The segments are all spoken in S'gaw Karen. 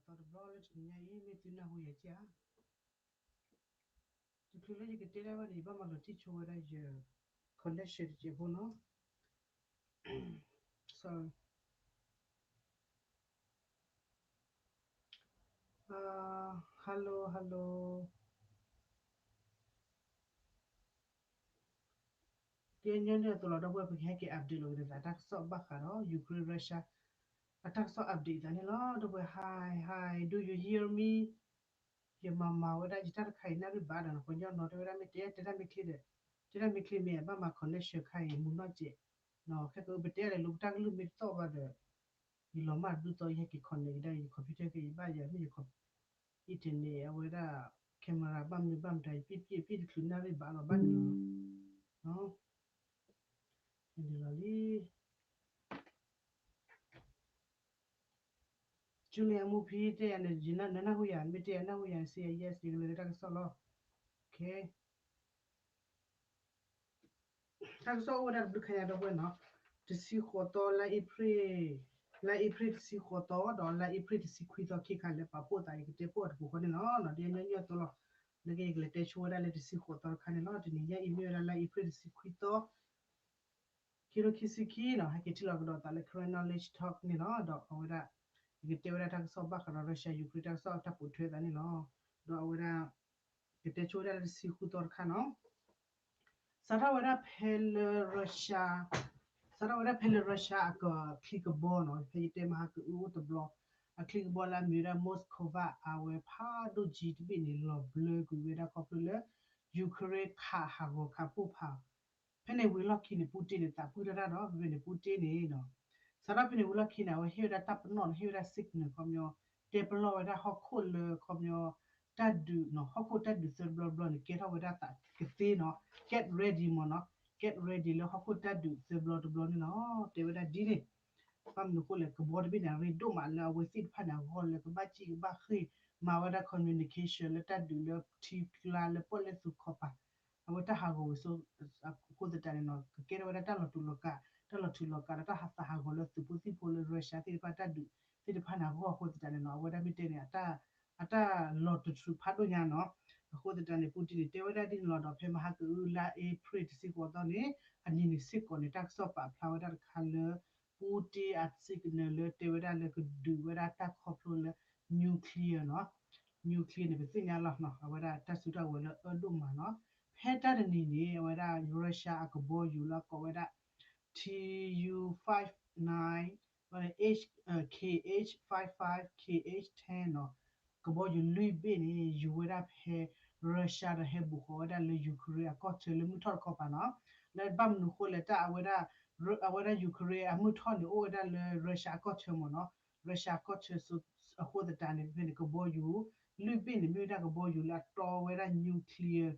သီတဘျီလၢတနံၤညါအံၤ မ့ၢ်သုနၢ်ဟူယၤက့ဧါ. တချုးလၢယကတဲဒၣ်ဘၣ်န့ၣ် ယဘၣ်မၤလီၤတံၢ်ဆိဝဲဒၣ်ယ connection တစဲးဖိနီၤ. အ hello hello. ကညီနုၢ်အသိးလီၤ ဒီပုၢ်ဝဲၢ် ပကဟဲက့ၤ update လီၤက့ၤသး တၢ်ကစီၣ်ဘၣ်ဃးဒီး Ukraine Russia အတၢ်ကစီၣ် update သးန့ၣ်လီၤ ဒီပုၢ်ဝဲၢ်. Hi hi, do you hear me? ယမၤမၤဝဲဒၣ်ယတၢ်တခါအံၤ နၣ်ရံၣ်ဘၣ်ဒီး နကညီနီၤ တဲဝဲဒၣ်မ့ၢ်တဲ တဲတၢ်မ့ၢ်ချ့ဒီး တဲတၢ်မ့ၢ်ချ့မ့ၢ် ဘၣ်မၤ connection ခါအံၤ မူနီၢ်စဲး ခဲကပတဲလဲၤလိပတၢ်ကလုၢ်မ့ၢ်တသီၣ်ဘၣ်ဒီး ယလီၤမၢ်တဘျုးသီ ယဟဲက့ၤ connect ကဒါ ယ computer က့ၤ ယဘၣ်ယၤမ့ၢ်ယ internet အဝဲဒၣ် camera ဘၣ်မနုၤဘၣ်မတၤ ယပ့ၢ်ပ့ၢ်ပ့ၢ်တချုးနၣ်ရံၣ်ဘၣ်လီၤ ဘၣ်န့ၣ်လီၤ. န့ၣ်လီၤလံ ကၠူလံ အမူဖံတဲယၤန့ၣ် နနၢ်ဟူယၤ မ့ၢ်တဲယၤနၢ်ဟူယၤ စံးယၤ yes ယကလဲၤလၢတၢ်ကစီၣ်လီၤ. တၢ်ကစီၣ်အိၣ်ဝဲဒၣ်တဘျုးခါညါ ဒီပုၢ်ဝဲၢ်နီၤ, တဆံဃိးသီ လါအ့ဖြ့ၣ်, လါအ့ဖြ့ၣ်တဆံဃိးသီ ဒီးလါအ့ဖြ့ၣ်တဆံခွံသီ ခံခါလၢပာ်ဖှိၣ်သး ယကတဲဖှိၣ်အီၤတပူၤဃီန့ၣ်လီၤ. ဒ်ညီနုၢ်အသိးလီၤ, လၢကယကလဲၤတဲဆိဝဲဒၣ်လၢတဆံဃိးသီတခါန့ၣ်လီၤ. တနံၤညါအံၤမ့ၢ်ဝဲဒၣ်လါအ့ဖြ့ၣ်တဆံခွံသီ ခံကထိခံဆံခံနီၤ, ဟဲက့ၤထံၣ်လီၤကဒီးသးလၢ Karen Knowledge Talk န့ၣ်လီၤ. ဒီးအဝဲဒၣ် ယကတဲဝဲဒၣ်တၢ်ကစီၣ်ဘၣ်ဃးဒီး Russia Ukraine တၢ်ကစီၣ်တၢ်ပိာ်ထွဲသးန့ၣ်လီၤ. ဒီးအဝဲဒၣ် ကတဲဆိဝဲဒၣ်လၢတဆံဃုသီတခါနီၤ. စးထီၣ်ဝဲဒၣ်ဖဲလၢ Russia, စးထီၣ်ဝဲဒၣ်ဖဲလၢ Russia အကချံကဘီနီၤ, ဖဲယတဲမဟါကအုအိၣ်တဘျီ, အချံကဘီလၢအမ့ၢ်ဝဲဒၣ် Moskva အဝဲဖးဒိၣ်ကၠံတဘ့ၣ်န့ၣ် လီၤဘျၢကွံာ်ဝဲဒၣ်ခီဖျိလၢ Ukraine ခးဟးဂီၤခးပိၢ်ဖး ဖဲန့ၣ်ဝံၤလီၢ်ခံန့ၣ် Putin န့ၣ် သးပုၢ်တၢ်တၢ်ဒီး ဖဲန့ၣ် Putin န့ၣ်နီၤ, စးထီၣ်ဖဲန့ၣ်ဝံၤလီၢ်ခံန့ၣ် အဝဲဟ့ၣ်ဝဲဒၣ်တၢ်ပနီၣ်န့ၣ် ဟ့ၣ်ဝဲဒၣ် signal ခီပညီ, တဲပလီၢ်ဝဲဒၣ်ဟီၣ်ခိၣ်လၢခီပညီ တၢ်ဒုးနီၤ, ဟီၣ်ခိၣ်တၢ်ဒုးသၢဘျီတဘျီန့ၣ် ကဲထီၣ်ဝဲဒၣ်သးကသ့နီၤ, get ready မ့ၢ်နီၤ, get ready လၢဟီၣ်ခိၣ်တၢ်ဒုးသၢဘျီတဘျီန့ၣ်လီၤ. တဲဝဲဒၣ်ဒ်န့ၣ် ဘၣ်မနုၤအဃိလဲၣ် ကဘီတဘ့ၣ်န့ၣ် အရ့ဒိၣ်မးလၢအဝဲသ့ၣ်တဖၣ်န့ၣ် အဂီၢ်လၢကဘၣ်စံၣ်ကဘၣ်ဃ့ၢ် မၤဝဲဒၣ် communication လၢတၢ်ဒုးလၢထံကျါလၢပီၣ်လဲၣ်သူခီပၤ အဝဲတၢ်ဟးဂီၤဝဲဆိ အဃိသတးန့ၣ်နီၤ ကကဲထီၣ်ဝဲဒၣ်တၢ်လီၤတူာ်လီၤကာ် တၢ်လီၤထူးလီၤကာ်ဒီးတၢ်ဟးသးဟးဂီၤလၢသုးဖိသံၣ်ဖိလၢ Russia သ့ၣ်တဖၣ်တၢ်ဒုးသ့ၣ်တဖၣ်န့ၣ် အဂီၢ်အဃိသတးန့ၣ်နီၤ အဝဲဒၣ်မ့ၢ်တဲန့ၣ် အတၢ်လီၤတထူးဖးဒိၣ်ညါနီၤ. အဃိသတးန့ၣ် Putin န့ၣ် တဲဝဲဒၣ်ဒ်န့ၣ်လီၤ. ဒီးဖဲမဟါကအုလါအ့ဖြ့ၣ်တဆံဃိးသီန့ၣ် အနံၤန့ၣ်စ့ၢ်ကီးန့ၣ် တၢ်ကစီၣ်ပာ်ဖျါဝဲဒၣ်တခါလၢ Putin အ signal လၢတဲဝဲဒၣ်လၢကဒုးဝဲဒၣ်တၢ်ခီဖျိလၢ nuclear နီၤ, nuclear န့ၣ် ပသ့ၣ်ညါလီၤနီၤ အဝဲဒၣ်တၢ်စုတၢ်ဝဲၤလၢအၢဒိၣ်မးနီၤ. ဖဲတၢ်တနံၤန့ၣ် အဝဲဒၣ် Russia အကဘီယူၤလၢအကိးဝဲဒၣ် T U five nine, H, K H five five, K H ten နီၤ, ကဘီယူၤလွံၢ်ဘ့ၣ်န့ၣ် ယူၤဝဲဒၣ်ဖဲ Russia ဒီးဟဲဘူးဃီၤဝဲဒၣ်လၢ Ukraine အကီၢ်ဆၢလၢမုၢ်ထီၣ်တခီပၤနီၤ. လၢဘၣ်မနုၤဃိလဲၣ် တၢ်အဝဲဒၣ် အဝဲဒၣ် Ukraine အမုၢ်ထီၣ်န့ၣ် အိၣ်ဝဲဒၣ်လၢ Russia အကီၢ်ဆၢမ့ၢ်နီၤ, Russia အကီၢ်ဆၢအဃိသတးန့ၣ် ဖဲန့ၣ် ကဘီယူၤလွံၢ်ဘ့ၣ်န့ၣ် မ့ၢ်ဝဲဒၣ်ကဘီယူၤလၢအတီဝဲဒၣ် nuclear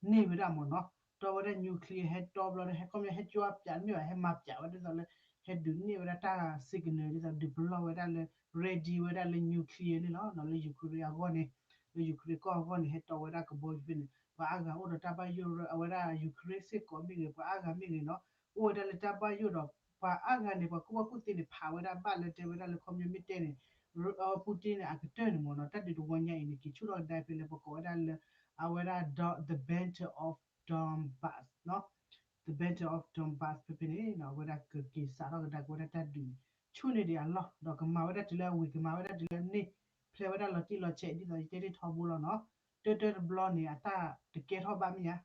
န့ၢ်ဝဲဒၣ်မ့ၢ်နီၤ, တီဝဲဒၣ် nuclear ဟဲတီဘျီဒီး ဟဲခီပညီဟဲကၠီပၠးမ့ၢ်ဘၣ် ဟဲမၤပၠးဝဲဒ်သိးလၢ ဟဲဒုးန့ၢ်ဝဲဒၣ်တၢ် signal ဒ်သိးဒုးပလီၢ်ဝဲဒၣ်လၢ ready ဝဲဒၣ်လၢ nuclear န့ၣ်လီၤ. လၢ Ukraine အဂီၢ်န့ၣ်, လၢ Ukraine ကီၢ်အဂီၢ်န့ၣ် ဟဲတီဝဲဒၣ်ကဘီယူၤဖဲန့ၣ် ပှၤအါဂၤအိၣ်ဒီးတၢ်ဘၣ်ယိၣ် အဝဲဒၣ် Ukraine စ့ၢ်ကီးမ့ၢ်ဂ့ၤ ပှၤအါဂၤမ့ၢ်ဂ့ၤနီၤ, အိၣ်ဝဲဒၣ်လၢတၢ်ဘၣ်ယိၣ်ဒီး ပှၤအါဂၤန့ၣ် ပှၤကူၣ်ဘၣ်ကူၣ်သ့န့ၣ် ဖးဝဲဒၣ်ဘၣ်လၢတဲဝဲဒၣ်လၢခီပညီမ့ၢ်တဲန့ၣ် Putin န့ၣ် အကတၢၢ်န့ၣ်မ့ၢ်နီၤ, တၢ်ဒုးတဝီညါအံၤန့ၣ် က့ၤဆူၣ်ထီၣ်ကဒါဖဲလၢပကိးဝဲဒၣ်လၢ အဝဲဒၣ် the Battle of Donbas နီၤ, the Battle of Donbas ဖဲဖဲန့ၣ် အဝဲဒၣ်ကက့ၤစးထီၣ်ကဒါက့ၤဝဲဒၣ်တၢ်ဒုးန့ၣ် ဆူၣ်န့ၢ်ဒံးအလီၢ် ဒီးကမၤဝဲဒၣ်တုၤလၢအဝံၤ ကမၤဝဲဒၣ်တုၤလၢအန့ၢ် ဖျဲဝဲဒၣ်လီၤတံၢ်လီၤဆဲး ဒ်သိးယတဲတ့ၢ်ထီဘိလီၤနီၤ, တၢတၢတဘျီန့ၣ် အတၢ်တကဲထီၣ်ဘၣ်မ့ၢ်ဧါ,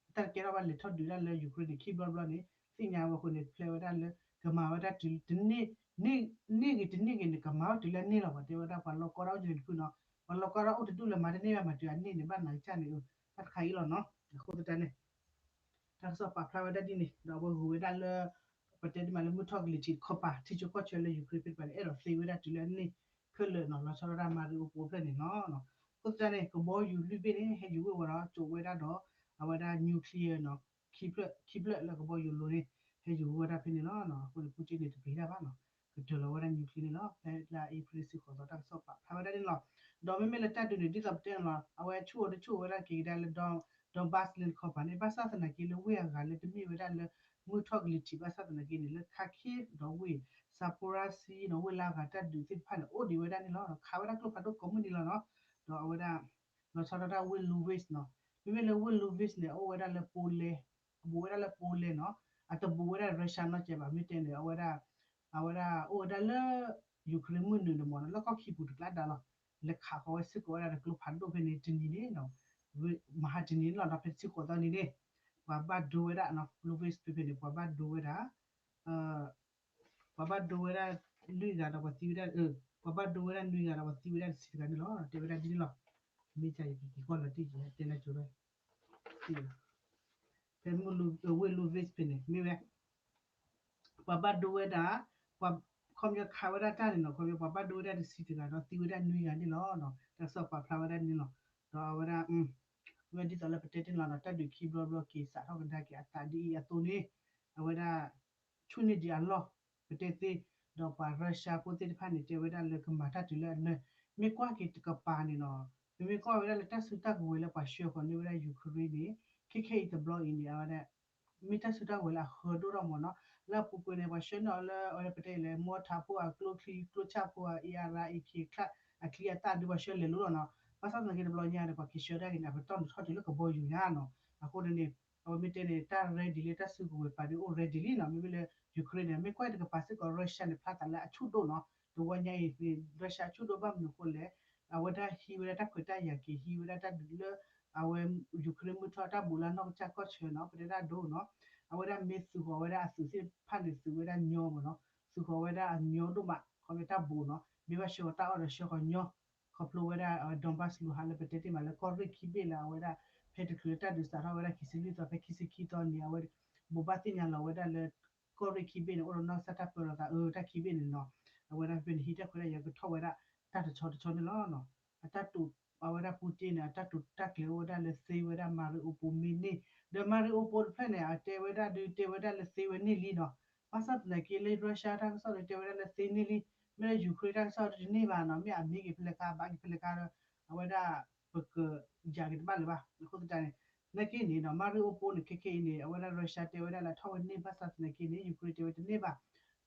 အတၢ်တကဲထီၣ်ဘၣ်လဲၤထီၣ်ဒုးဒၣ်လၢ Ukraine န့ၣ် ခံဘျီတဘျီန့ၣ် သ့ၣ်ညါဝဲအဃိန့ၣ် ဖျဲဝဲဒၣ်လၢ ကမၤဝဲဒၣ်တုၤ တန့ၢ် န့ၢ်ဂ့ၤတန့ၢ်ဂ့ၤန့ၣ် ကမၤဝဲတုၤလၢအန့ၢ်လီၤ ပှၤတဲဝဲဒၣ် ပှၤလီၤကီတၢ်အိၣ်ယံၤတဖုနီၤ, ပှၤလီၤကီတၢ်အိၣ်တဒူၣ်လၢမၤတန့ၢ်ဘၣ်မၤတုၤအန့ၢ်န့ၣ် ဘၣ်နၤကစၢ်န့ၣ် တၢ်တခါအံၤလီၤနီၤ, အဃိသတးန့ၣ် တၢ်ကစီၣ်ပာ်ဖျါဝဲဒၣ်ဒ်န့ၣ် ဒီးအဝဲဂုာ်ဝဲဒၣ်လၢ ပတဲဒ်မးလၢမုၢ်ထီၣ်ကလံၤထံးတခီပၤ ထံဆၢကီၢ်ဆၢလၢ Ukraine ဖဲတပၤန့ၣ် အဲၣ်ဒိးသ့ဝဲဒၣ်တုၤလၢအန့ၢ်ခဲလၢာ်နီၤ လီၤဆီဒၣ်တၢ်မၤရံအိပူၤဖျဲၣ်န့ၣ်လီၤ. အဃိသတးန့ၣ် ကဘီယူၤလွံၢ်ဘ့ၣ်န့ၣ် ဟဲယူၤဝ့ၢ်ဝဲဒီး ကၠိးဝဲဒၣ်ဒီး အဝဲဒၣ် nuclear နီၤ ခံဖျၢၣ် ခံဖျၢၣ်လၢကဘီယူၤလိၤန့ၣ် ဟဲယူၤဝဲဒၣ်ဖဲန့ၣ်လီၤ. အဃိန့ၣ် Putin န့ၣ် တပျံၤတၢ်ဘၣ်နီၤ ကတၢၢ်လီၤဝဲဒၣ် nuclear န့ၣ်လီၤ. ဖဲလါအ့ဖြ့ၣ်တဆံဃိးသီ တၢ်ကစီၣ်ပာ်ဖျါဝဲဒၣ်န့ၣ်လီၤ. ဒီးမ့မ့ၢ်လၢတၢ်ဒုးန့ၣ် ဒ်သိးပတဲန့ၣ်လီၤ အဝဲဆူၣ်အိၣ်တဆူၣ်ဝဲဒၣ်က့ၤကဒါလၢ Donbas လၢတခီပၤန့ၣ် ဘၣ်ဆၣ်သနာ်က့လၢဝ့ၢ်အဂၤလၢတမ့ၢ်ဝဲဒၣ်လၢ မုၢ်ထီၣ်ကလံၤထံးဘၣ်ဆၣ်သနာ်က့န့ၣ် လၢ Kharkiv ဒီးဝ့ၢ် Zaporizhzhia နီၤ ဝ့ၢ်လၢအဂၤတၢ်ဒုးသ့ၣ်တဖၣ်န့ၣ် အိၣ်ဒံးဝဲဒၣ်န့ၣ်လီၤ. ခးဝဲဒၣ်ကျိဖးဒိၣ်ကိးမုၢ်နံၤလီၤနီၤ. ဒီးအဝဲဒၣ် လီၤဆီဒၣ်တၢ်ဝ့ၢ် Lviv နီၤ. မ့မ့ၢ်လၢဝ့ၢ် Lviv န့ၣ် အအိၣ်ဝဲဒၣ်လၢ Poland အဘူးဝဲဒၣ်လၢ Poland နီၤ. အတဘူးဝဲဒၣ် Russia နီတစဲးဘၣ် မ့ၢ်တဲန့ၣ် အဝဲဒၣ် အဝဲဒၣ်အိၣ်ဝဲဒၣ်လၢ Ukraine မုၢ်နုာ်န့ၣ်မ့ၢ်နီၤ လၢကီၢ်ခံပူၤတကျါဒါလီၤ. လဲၤခးဃီၤဝဲစ့ၢ်ကီးဝဲဒၣ်ဒီးကျိဖးဒိၣ်ဖဲန့ၣ် တနံၤန့ၣ်နီၤ မဟါတနံၤန့ၣ်လီၤနီၤ ဖဲတဆံဃိးသီနံၤန့ၣ် ပှၤဘၣ်ဒိဝဲဒၣ်နီၤ Lviv ဖဲဖဲန့ၣ် ပှၤဘၣ်ဒိဝဲဒၣ် ပှၤဘၣ်ဒိဝဲဒၣ်လွံၢ်ဂၤဒီးပှၤသံဝဲဒၣ် ပှၤဘၣ်ဒိဝဲဒၣ်နွံဂၤဒီးပှၤသံဝဲဒၣ်တဆံတဂၤန့ၣ်လီၤ. တဲဝဲဒၣ်ဒ်န့ၣ်လီၤ. မ့ၢ်ကယက့ၤက့ၤကွၢ်လီၤတံၢ်က့ၤ တဲလၢကၠိဝဲ ဖဲမုၢ်လူ ဝ့ၢ် Lviv ဖဲန့ၣ် မ့ၢ်ဝဲ ပှၤဘၣ်ဒိဝဲဒၣ် ပှၤ ခီပညီခးဝဲဒၣ်တၢ်န့ၣ်နီၤ ခီပညီပှၤဘၣ်ဒိဝဲဒၣ်တဆံတဂၤဒီးသံဝဲဒၣ်နွံဂၤန့ၣ်လီၤ. တၢ်ကစီၣ်ပာ်ဖျါဝဲဒၣ်န့ၣ်လီၤ. ဒီးအဝဲဒၣ် ဝဲဒ်သိးလၢပတဲတ့ၢ်လီၤနီၤ တၢ်ဒုးခံဘျီဘျီက့ၤစးထီၣ်ကဒါက့ၤအသးဒ်အံၤအသိးန့ၣ် အဝဲဒၣ် ဆူၣ်န့ၢ်ဒံးအလီၢ် ပတဲသ့ ဒီးပှၤ Russia ဖိသ့ၣ်တဖၣ်န့ၣ် တဲဝဲဒၣ်လၢကမၤတၢ်တုၤလၢအနၢၤ မ့ၢ်ကွၢ်က့ၤတကပၤန့ၣ်နီၤ ပမ့ၢ်ကွၢ်ဝဲဒၣ်လၢတၢ်စုတၢ်ကဝဲၤလၢပှၤဆှၢဃီၤန့ၢ်ဝဲဒၣ် Ukraine န့ၣ် ခဲခဲအံၤတဘျီအံၤန့ၣ် အဝဲဒၣ် မ့ၢ်တၢ်စုတၢ်ကဝဲၤလၢအဃၢဒိၣ်ထီၣ်မ့ၢ်နီၤ လၢအပူၤကွံာ်န့ၣ် ပှၤဆှၢန့ၢ်အီၤလၢ အဝဲဒၣ်ပတဲလၢ mortar ဖိအကျိချံ ကျိဆၣ်ဖိအ A R အ AK အချံအသၣ်ဒုးပှၤဆှၢလဲၤလိၤလီၤနီၤ ဘၣ်ဆၣ်သနာ်က့တဘျီညါဒီး ပှၤက့ၤဆှၢဒၣ်က့ၤန့ၣ် အပတီၢ်န့ၣ်ထီၣ်တုၤလၢကဘီယူၤညါနီၤ အဃိန့ၣ် အဝဲမ့ၢ်တဲန့ၣ် တၢ် ready လၢတၢ်စုကဝဲၤပာ်ဒုးအိၣ် ready လံနီၤ မ့မ့ၢ်လၢ Ukraine န့ၣ် မ့ၢ်ကွၢ်တကပၤစ့ၢ်ကီး Russia န့ၣ် ဖျါသးလၢအဆူၣ်ဒိၣ်နီၤ တဝီညါအံၤန့ၣ် Russia အဆူၣ်ဒိၣ်ဘၣ်မနုၤအဃိလဲၣ် အဝဲဒၣ်ဟံးဝဲဒၣ်တၢ်ခွဲးတၢ်ယာ်က့ၤ ဟံးဝဲဒၣ်တၢ်ဒုးလၢ အဝဲ Ukraine မုၢ်ထီၣ်တၢ်ဘူးလၢနီၢ်ကစၢ်ကီၢ်ဆၢနီၤ ပတဲဒၣ်ဒိၣ်နီၤ အဝဲဒၣ်မ့ၢ်သုးဃီၤဝဲဒၣ်အသုးသ့ၣ်တဖၣ်န့ၣ် သုးဝဲဒၣ်ညီမ့ၢ်နီၤ သုးဃီၤဝဲဒၣ်အညီဒိၣ်မး ခီဖျိတၢ်ဘူးနီၤ မ့ၢ်ဘၣ်ဆှၢဃီၤတၢ်အီၣ်ဒီးဆှၢဃီၤညီ ခီဖျိဝဲဒၣ် Donbas လီၤဟးလၢပတဲတ့ၢ်မးလၢကီၢ်ရ့ၣ်ခံဘ့ၣ်လၢအဝဲဒၣ် ဖဲတချုးလၢတၢ်ဒုးစးထီၣ်ဝဲဒၣ်ခံဆံလွံၢ်သီ ဖဲခံဆံခံသီန့ၣ် အဝဲ ဘိးဘၣ်သ့ၣ်ညါလီၤဝဲဒၣ်လၢ ကီၢ်ရ့ၣ်ခံဘ့ၣ်န့ၣ် အိၣ်ဒီးနီၢ်ကစၢ်တၢ်ပၢလီၤသးအၢ တၢ်ခံဘ့ၣ်န့ၣ်နီၤ အဝဲဒၣ်ဖဲန့ၣ် ဟံးတၢ်ခွဲးတၢ်ယာ်ကထီၣ်ဝဲဒၣ် တၢ်တဆီတဆီန့ၣ်လီၤ. အတၢ်တိာ် အဝဲဒၣ် Putin န့ၣ် အတၢ်တိာ်တၢ်ကျဲၤအိၣ်ဝဲဒၣ်လၢသ့ဝဲဒၣ် Mariupol မ့ၢ်န့ၢ် ဒီး Mariupol တဖျၢၣ်န့ၣ် အတဲဝဲဒၣ်ဒုးတဲဝဲဒၣ်လၢသ့ဝဲန့ၢ်လံနီၤ ဘၣ်ဆၣ်သနာ်က့လၢ Russia တၢ်ကစီၣ်ဒီးတဲဝဲဒၣ်လၢသ့န့ၢ်လံ မ့ၢ်လၢ Ukraine တၢ်ကစီၣ်ဒီးတန့ၢ်ဘၣ်နီၤ မ့ၢ်အမံက့ၤဖဲလဲၣ်ခါ ဘၣ်က့ၤဖဲလဲၣ်ခါဒီး အဝဲဒၣ် ပကယၤက့ၤတဘၣ်လၢၤဘၣ် အဃိသတးန့ၣ် နာ်က့န့ၣ်နီၤ Mariupol န့ၣ် ခဲခဲအံၤန့ၣ် အဝဲဒၣ် Russia တဲဝဲဒၣ်လၢထီၣ်ဝဲန့ၢ် ဘၣ်ဆၣ်သနာ်က့န့ၣ် Ukraine တဲဝဲတန့ၢ်ဘၣ်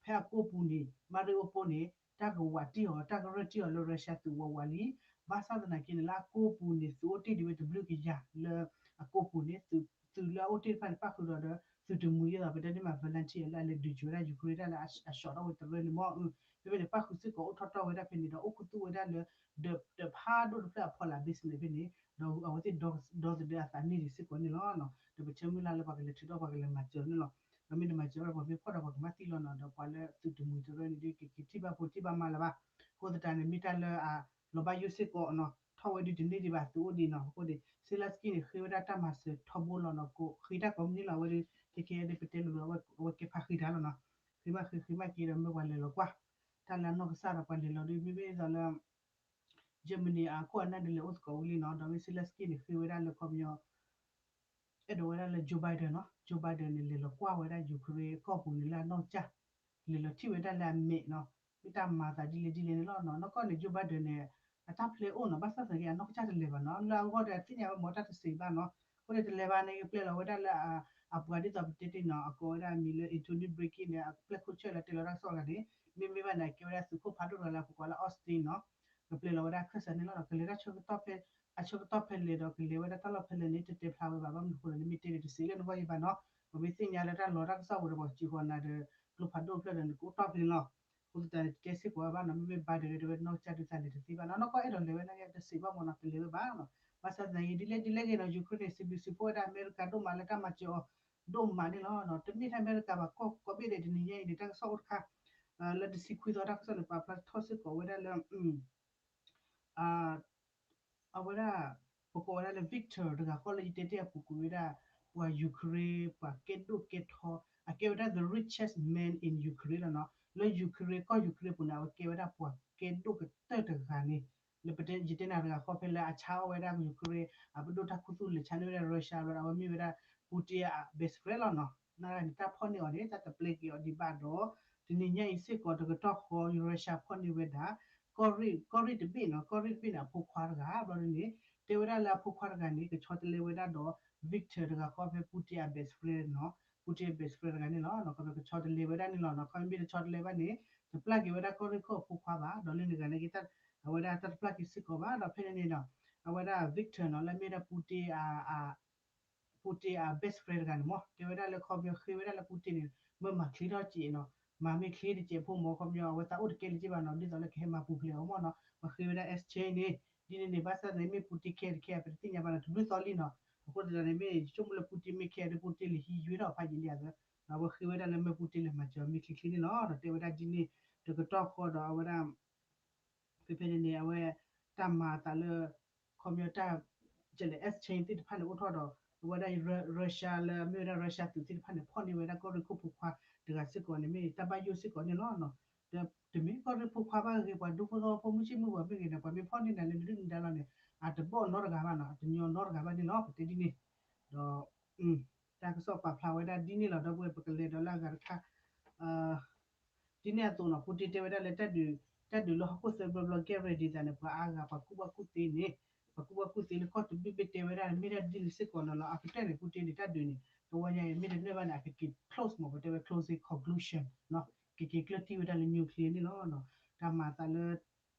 ဖဲအကိးပူၤန့ၣ် Mariupol န့ၣ် တၢ်ကဝးတံၢ်အီၤ တၢ်ကရၢၢ်တံၢ်အီၤလၢ Russia သုးဝးဝးလံ ဘၣ်ဆၣ်သနာ်က့န့ၣ် လၢအကိးပူၤန့ၣ် သုးအိၣ်တ့ၢ်ဒံးဝဲတဘျုးကယၤလၢအကိးပူၤန့ၣ် သုးလၢအအိၣ်တ့ၢ်တဖၣ်န့ၣ် ပၣ်ဃုာ်ဒီးဒီး သုးတမှံၤဒ်သိး ပတဲန့ၣ်မး volunteer လၢအလဲၤဒုးကၠိၤဝဲဒၣ် Ukraine တၢ်လၢအ အဆှီးထီၣ်ဝဲတရၢန့ၣ်မ့ၢ် ဖဲဖဲန့ၣ် ပၣ်ဃုာ်စ့ၢ်ကီးအိၣ်ထီၣ်ထီၣ်ဝဲဒၣ်ဖဲန့ၣ်ဒီး အိၣ်ခူသူၣ်ဝဲဒၣ်လၢ ဒီးဖးဒိၣ်တဖျၢၣ်အဖီလာ် business ဖဲန့ၣ် ဒီးအဝဲသ့ၣ်ဒီသဒၢအသးန့ၢ်ဒံးစ့ၢ်ကီးန့ၣ်လီၤ. ဒီးပဆၢမုၢ်လၢ်လၢပှၤကလဲၤထုးထီၣ်ပှၤကလဲၤမၤစၢၤန့ၣ်လီၤ. ဒီးမ့ၢ်တမၤစၢၤဘၣ်ပှၤမ့ၢ်ဖီၣ်ဒီးပှၤကမၤသံလီၤနီၤ ဒီးပှၤလၢသုးတမှံၤတရၢန့ၣ်ဒ်ကက့ၤထံၣ်ဘၣ်ဖိထံၣ်ဘၣ်မါလၢၤဘၣ်. အဃိသတးန့ၣ် မ့ၢ်တၢ်လၢအလီၤဘၣ်ယိၣ်စ့ၢ်ကီးနီၤ ထီၣ်ဝဲဒုးတန့ၢ်ဒံးဘၣ်သုးအိၣ်ဒံးနီၤ အဃိန့ၣ် Zelensky န့ၣ် ဃ့ဝဲဒၣ်တၢ်မၤစၢၤထီဘိလီၤနီၤ ကိးဃ့တၢ်ကိးမုၢ်နံၤလီၤ အဝဲဒၣ် ခဲခဲဒ်ပတဲလိၤလိၤ အဝဲကဲဖးဃ့တၢ်လီၤနီၤ ဃ့မးဃ့ ဃ့မးက့ၤဒီးမ့ၢ်ပှၤလဲၤလီၤကွၢ် တၢ်လၢအနီၢ်ကစၢ်ဒီးပှၤလဲၤလီၤဒ်မ့မ့ၢ်ဒ်သိးလၢ Germany အခိၣ်အနၢ်ဒ်လဲၣ်အိၣ်သကိးဝံၤလံနီၤ ဒီးမ့ၢ် Zelensky န့ၣ် ဃ့ဝဲဒၣ်လၢခီပညီ အဲၣ်ဒိးဝဲဒၣ်လၢ Joe Biden နီၤ Joe Biden န့ၣ် လဲၤလီၤကွၢ်ဝဲဒၣ် Ukraine ကီၢ်ပူၤန့ၣ်လၢအနီၢ်ကစၢ် လဲၤလီၤထံၣ်ဝဲဒၣ်လၢအမဲာ်နီၤ မ့ၢ်တၢ်မၤသးဒ်လဲၣ်ဒ်လဲၣ်န့ၣ်လီၤနီၤ နီၢ်ကီၢ်န့ၣ် Joe Biden န့ၣ် အတၢ်ဖျဲးအိၣ်နီၤ ဘၣ်ဆၣ်သနာ်က့ အနီၢ်ကစၢ်တလဲၤဘၣ်နီၤ လၢအဂီၢ်ဒီးသ့ၣ်ညါဝဲမ့ၢ်တၢ်တစံးဘၣ်နီၤ အဃိန့ၣ်တလဲၤဘၣ်န့ၣ် ကပျဲလီၤဝဲဒၣ်လၢ အပှၤဒ်သိးပတဲတ့ၢ်နီၤ အကိးဝဲဒၣ်အမံၤလၢ Antony Blinken န့ၣ် အပျဲၢ်ခိၣ်ဆၢၣ်လၢတဲလီၤတၢ်ကစီၣ်တဂၤန့ၣ် မ့မ့ၢ်ဘၣ်န့ၣ် အကဲဝဲဒၣ်သုးခိၣ်ဖးဒိၣ်တဂၤလၢအပကိးလၢ Austin နီၤ ကပျဲလီၤဝဲဒၣ်ခၢၣ်စးန့ၣ်လီၤ ကလဲၤတၢ်ဆၢကတီၢ်ဖဲ အဆၢကတီၢ်ဖဲလဲၣ်ဒီးကလဲၤဝဲဒၣ်တၢ်လီၢ်ဖဲလဲၣ်န့ၣ် တတဲဖျါဝဲဘၣ် ဘၣ်မနုၤအဃိလဲၣ်န့ၣ် မ့ၢ်တဲန့ၣ်တစံးလၢနဂီၢ်ယံၤဘၣ်နီၤ ပမ့ၢ်သ့ၣ်ညါလၢတၢ်လီၤတၢ်ကစီၣ်ဝဲဒီးပှၤစံးဃီၤနၤဒီး ကျိဖးဒိၣ်ဖျၢၣ်ဒီးနကအိၣ်တီၢ်ဖဲန့ၣ်လီၤ အဃိသတးန့ၣ် ကဲစ့ၢ်ကီးဝဲဘၣ်နီၤ မ့မ့ၢ် Biden ဒီးတဲဝဲနီၢ်ကစၢ်ဒုးသးလဲၤတသ့ဘၣ်နီၤ နီၢ်ကီၢ်အဲၣ်ဒိးလဲၤဝဲန့ၣ် တစံးဘၣ်မ့ၢ်နီၤ တလဲၤဝဲဘၣ်နီၤ ဘၣ်ဆၣ်သနာ်က့ ဒ်လဲၣ်ဒ်လဲၣ်ဂ့ၤနီၤ Ukraine န့ၣ် စံးဘျုးစံးဖှိၣ်ဝဲဒၣ်အမဲရကၤဒိၣ်မးလၢတၢ်မၤစၢၤအီၤ ဒိၣ်မးန့ၣ်လီၤ တမ့ၢ်ထဲအမဲရကၤဘၣ် ကီၢ်ကိးဘ့ၣ်ဒဲးတနံၤညါအံၤန့ၣ် တၢ်ကစီၣ်အိၣ်တခါ လၢတဆံခွံသီတၢ်ကစီၣ်န့ၣ် ပာ်ဖျါထီၣ်စ့ၢ်ကီးဝဲဒၣ်လၢ အဝဲဒၣ် ပကိးဝဲဒၣ်လၢ Victor တဂၤဃီလၢယတဲတ့ၢ်အပူၤကွံာ်ဝဲဒၣ် ပှၤ Ukraine ပှၤကဲဒိၣ်ကဲထီ အကဲဝဲဒၣ် the richest man in Ukraine လီၤနီၤ လၢ Ukraine ကီၢ် Ukraine ပူၤန့ၣ် အဝဲကဲဝဲဒၣ်ပှၤကဲဒိၣ်ကတၢၢ်တဂၤန့ၣ် လၢပတဲယတဲနၤတဂၤဃီဖဲလၢအဆါအီၣ်ဝဲဒၣ် Ukraine အပဒိၣ်တၢ်ခူသူၣ်လဲၤဆါန့ၢ်ဝဲဒၣ် Russia ဘျီဒီး အဝဲမ့ၢ်ဝဲဒၣ် Putin အ best friend လီၤနီၤ နာ်ဂ့ၤန့ၣ် တၢ်ဖီၣ်န့ၢ်အီၤန့ၣ် တၢ်တပျဲက့ၤအီၤဒံးဘၣ်ဒီး တနံၤညါအံၤစ့ၢ်ကီးတကတီၢ်ဃီ Russia ဖီၣ်န့ၢ်ဝဲဒၣ် ကီၢ်ရ့ၣ် ကီၢ်ရ့ၣ်တဘ့ၣ်နီၤ ကီၢ်ရ့ၣ်တဘ့ၣ်န့ၣ် အဖိခွါတဂၤ ဘျီဒ်န့ၣ် တဲဝဲဒၣ်လၢအဖိခွါတဂၤန့ၣ် ကဆီတလဲဝဲဒၣ်ဒီး Victor တဂၤဃီဖဲ Putin အ best friend နီၤ Putin best friend တဂၤန့ၣ်လီၤ. ခီဖျိကဆီတလဲဝဲဒၣ်န့ၣ်လီၤ. ခီမ့ၢ်တဆီတလဲဘၣ်န့ၣ် တပျၢ်က့ၤဝဲဒၣ်ကီၢ်ရ့ၣ်ခိၣ်အဖိခွါဘၣ်, ဒီးလၢန့ၣ်ဂၤန့ၣ်က့ အဝဲဒၣ်တၢ်တပျၢ်က့ၤစ့ၢ်ကီးဘၣ်. ဒီးဖဲန့ၣ်န့ၣ်ဒီး အဝဲဒၣ် Victor နီၤ လၢမ့ၢ်ဒၣ် Putin အ Putin အ best friend တဂၤန့ၣ်မ့ၢ် တဲဝဲဒၣ်လၢခီပညီဃ့ဝဲဒၣ်လၢ Putin န့ၣ် မ့ၢ်မၤချ့ထီၣ်စဲးနီၤ, မၤမ့ၢ်ချ့တစဲးဖိမ့ၢ် ခီပညီ အဝဲသးအိၣ်တကဲလၢၤက့ဘၣ်နီၤ, ဒ်သိးလၢကဟဲမၤပူၤဖျဲးအီၤမ့ၢ်နီၤ, ပှၤဃ့ဝဲဒၣ် exchange န့ၣ် ဒ်န့ၣ်န့ၣ် ဘၣ်ဆၣ်သနာ်က့မ့ၢ် Putin ခဲတခဲ ပတသ့ၣ်ညါဘၣ်နီၤ, တဘျုးသီလံနီၤ. အဃိသတးန့ၣ် မ့ၢ်ဆိကမိၣ်လၢ Putin မ့ၢ်ခဲဒီး Putin လဲၤဟံးယွဲထီၣ်ဖးယံာ်လံအသး, ဒီးအဝဲဃ့ဝဲဒၣ်လၢမ့ၢ် Putin လဲၤမၤစၢၤမ့ၢ်ချ့ချ့န့ၣ်လီၤ. ဒီးတဲဝဲဒၣ်ဒ်န့ၣ် တကတီၢ်ဃီဒီးအဝဲဒၣ် ဖဲဖဲန့ၣ်န့ၣ် အဝဲ တၢ်မၤအသးလၢ ခီပညီတၢ် ကလဲၤ exchange သ့ၣ်တဖၣ်န့ၣ်အိၣ်ထီၣ်ဒီး အဝဲဒၣ် Russia လၢမ့ၢ်ဝဲဒၣ် Russia သုးသ့ၣ်တဖၣ်န့ၣ် ဖီၣ်န့ၢ်ဝဲဒၣ်ကီၢ်ရ့ၣ်ခိၣ်ဖိခွါတဂၤစ့ၢ်ကီးန့ၣ် မ့ၢ်တၢ်ဘၣ်ယိၣ်စ့ၢ်ကီးန့ၣ်လီၤ. ဒီးတမ့ၢ်ကီၢ်ရ့ၣ်ဖိခွါဘၣ်ဂ့ၤ ပှၤဒူဖိသဝီဖိမုၢ်ဆ့ၣ်မုၢ်ဂီၤမ့ၢ်ဂ့ၤန့ၣ် ပှၤမ့ၢ်ဖီၣ်န့ၢ်နၤလၢနဒုၣ်နဒါလီၤန့ၣ် အတဘီၣ်နီတဂၤဘၣ်နီၤ, အတညီနီတဂၤဘၣ်န့ၣ်လီၤ ပတဲဒ်န့ၣ်. ဒီး တၢ်ကစီၣ်ပာ်ဖျါဝဲဒၣ်ဒ်န့ၣ်လီၤ. ဒီပုၢ်ဝဲၢ် ပကလဲၤဒီးလၢအဂၤတခါ ဒ်န့ၣ်အသိးနီၤ Putin တဲဝဲဒၣ်လၢတၢ်ဒုး တၢ်ဒုးလၢဟီၣ်ခိၣ်သၢဘျီဘျီ get ready သးန့ၣ် ပှၤအါဂၤ ပှၤကူၣ်ဘၣ်ကူၣ်သ့န့ၣ် ပှၤကူၣ်ဘၣ်ကူၣ်သ့လၢကီၢ်တဘ့ၣ်ဘ့ၣ်တဲဝဲဒၣ် မ့ၢ်ဒၣ်ဒ်န့ၣ်စ့ၢ်ကီးန့ၣ်လီၤ. အကတၢၢ်န့ၣ် Putin န့ၣ် တၢ်ဒုးန့ၣ် တဝီညါအံၤ မ့ၢ်တနၢၣ်ဘၣ်န့ၣ် အကက့ၤ close မ့ၢ် ပတဲဝဲ closing conclusion နီၤ ကက့ၤကျၢၢ်တံၢ်ဝဲဒၣ်လၢ nuclear န့ၣ်လီၤ. တၢ်မၤအသးလၢ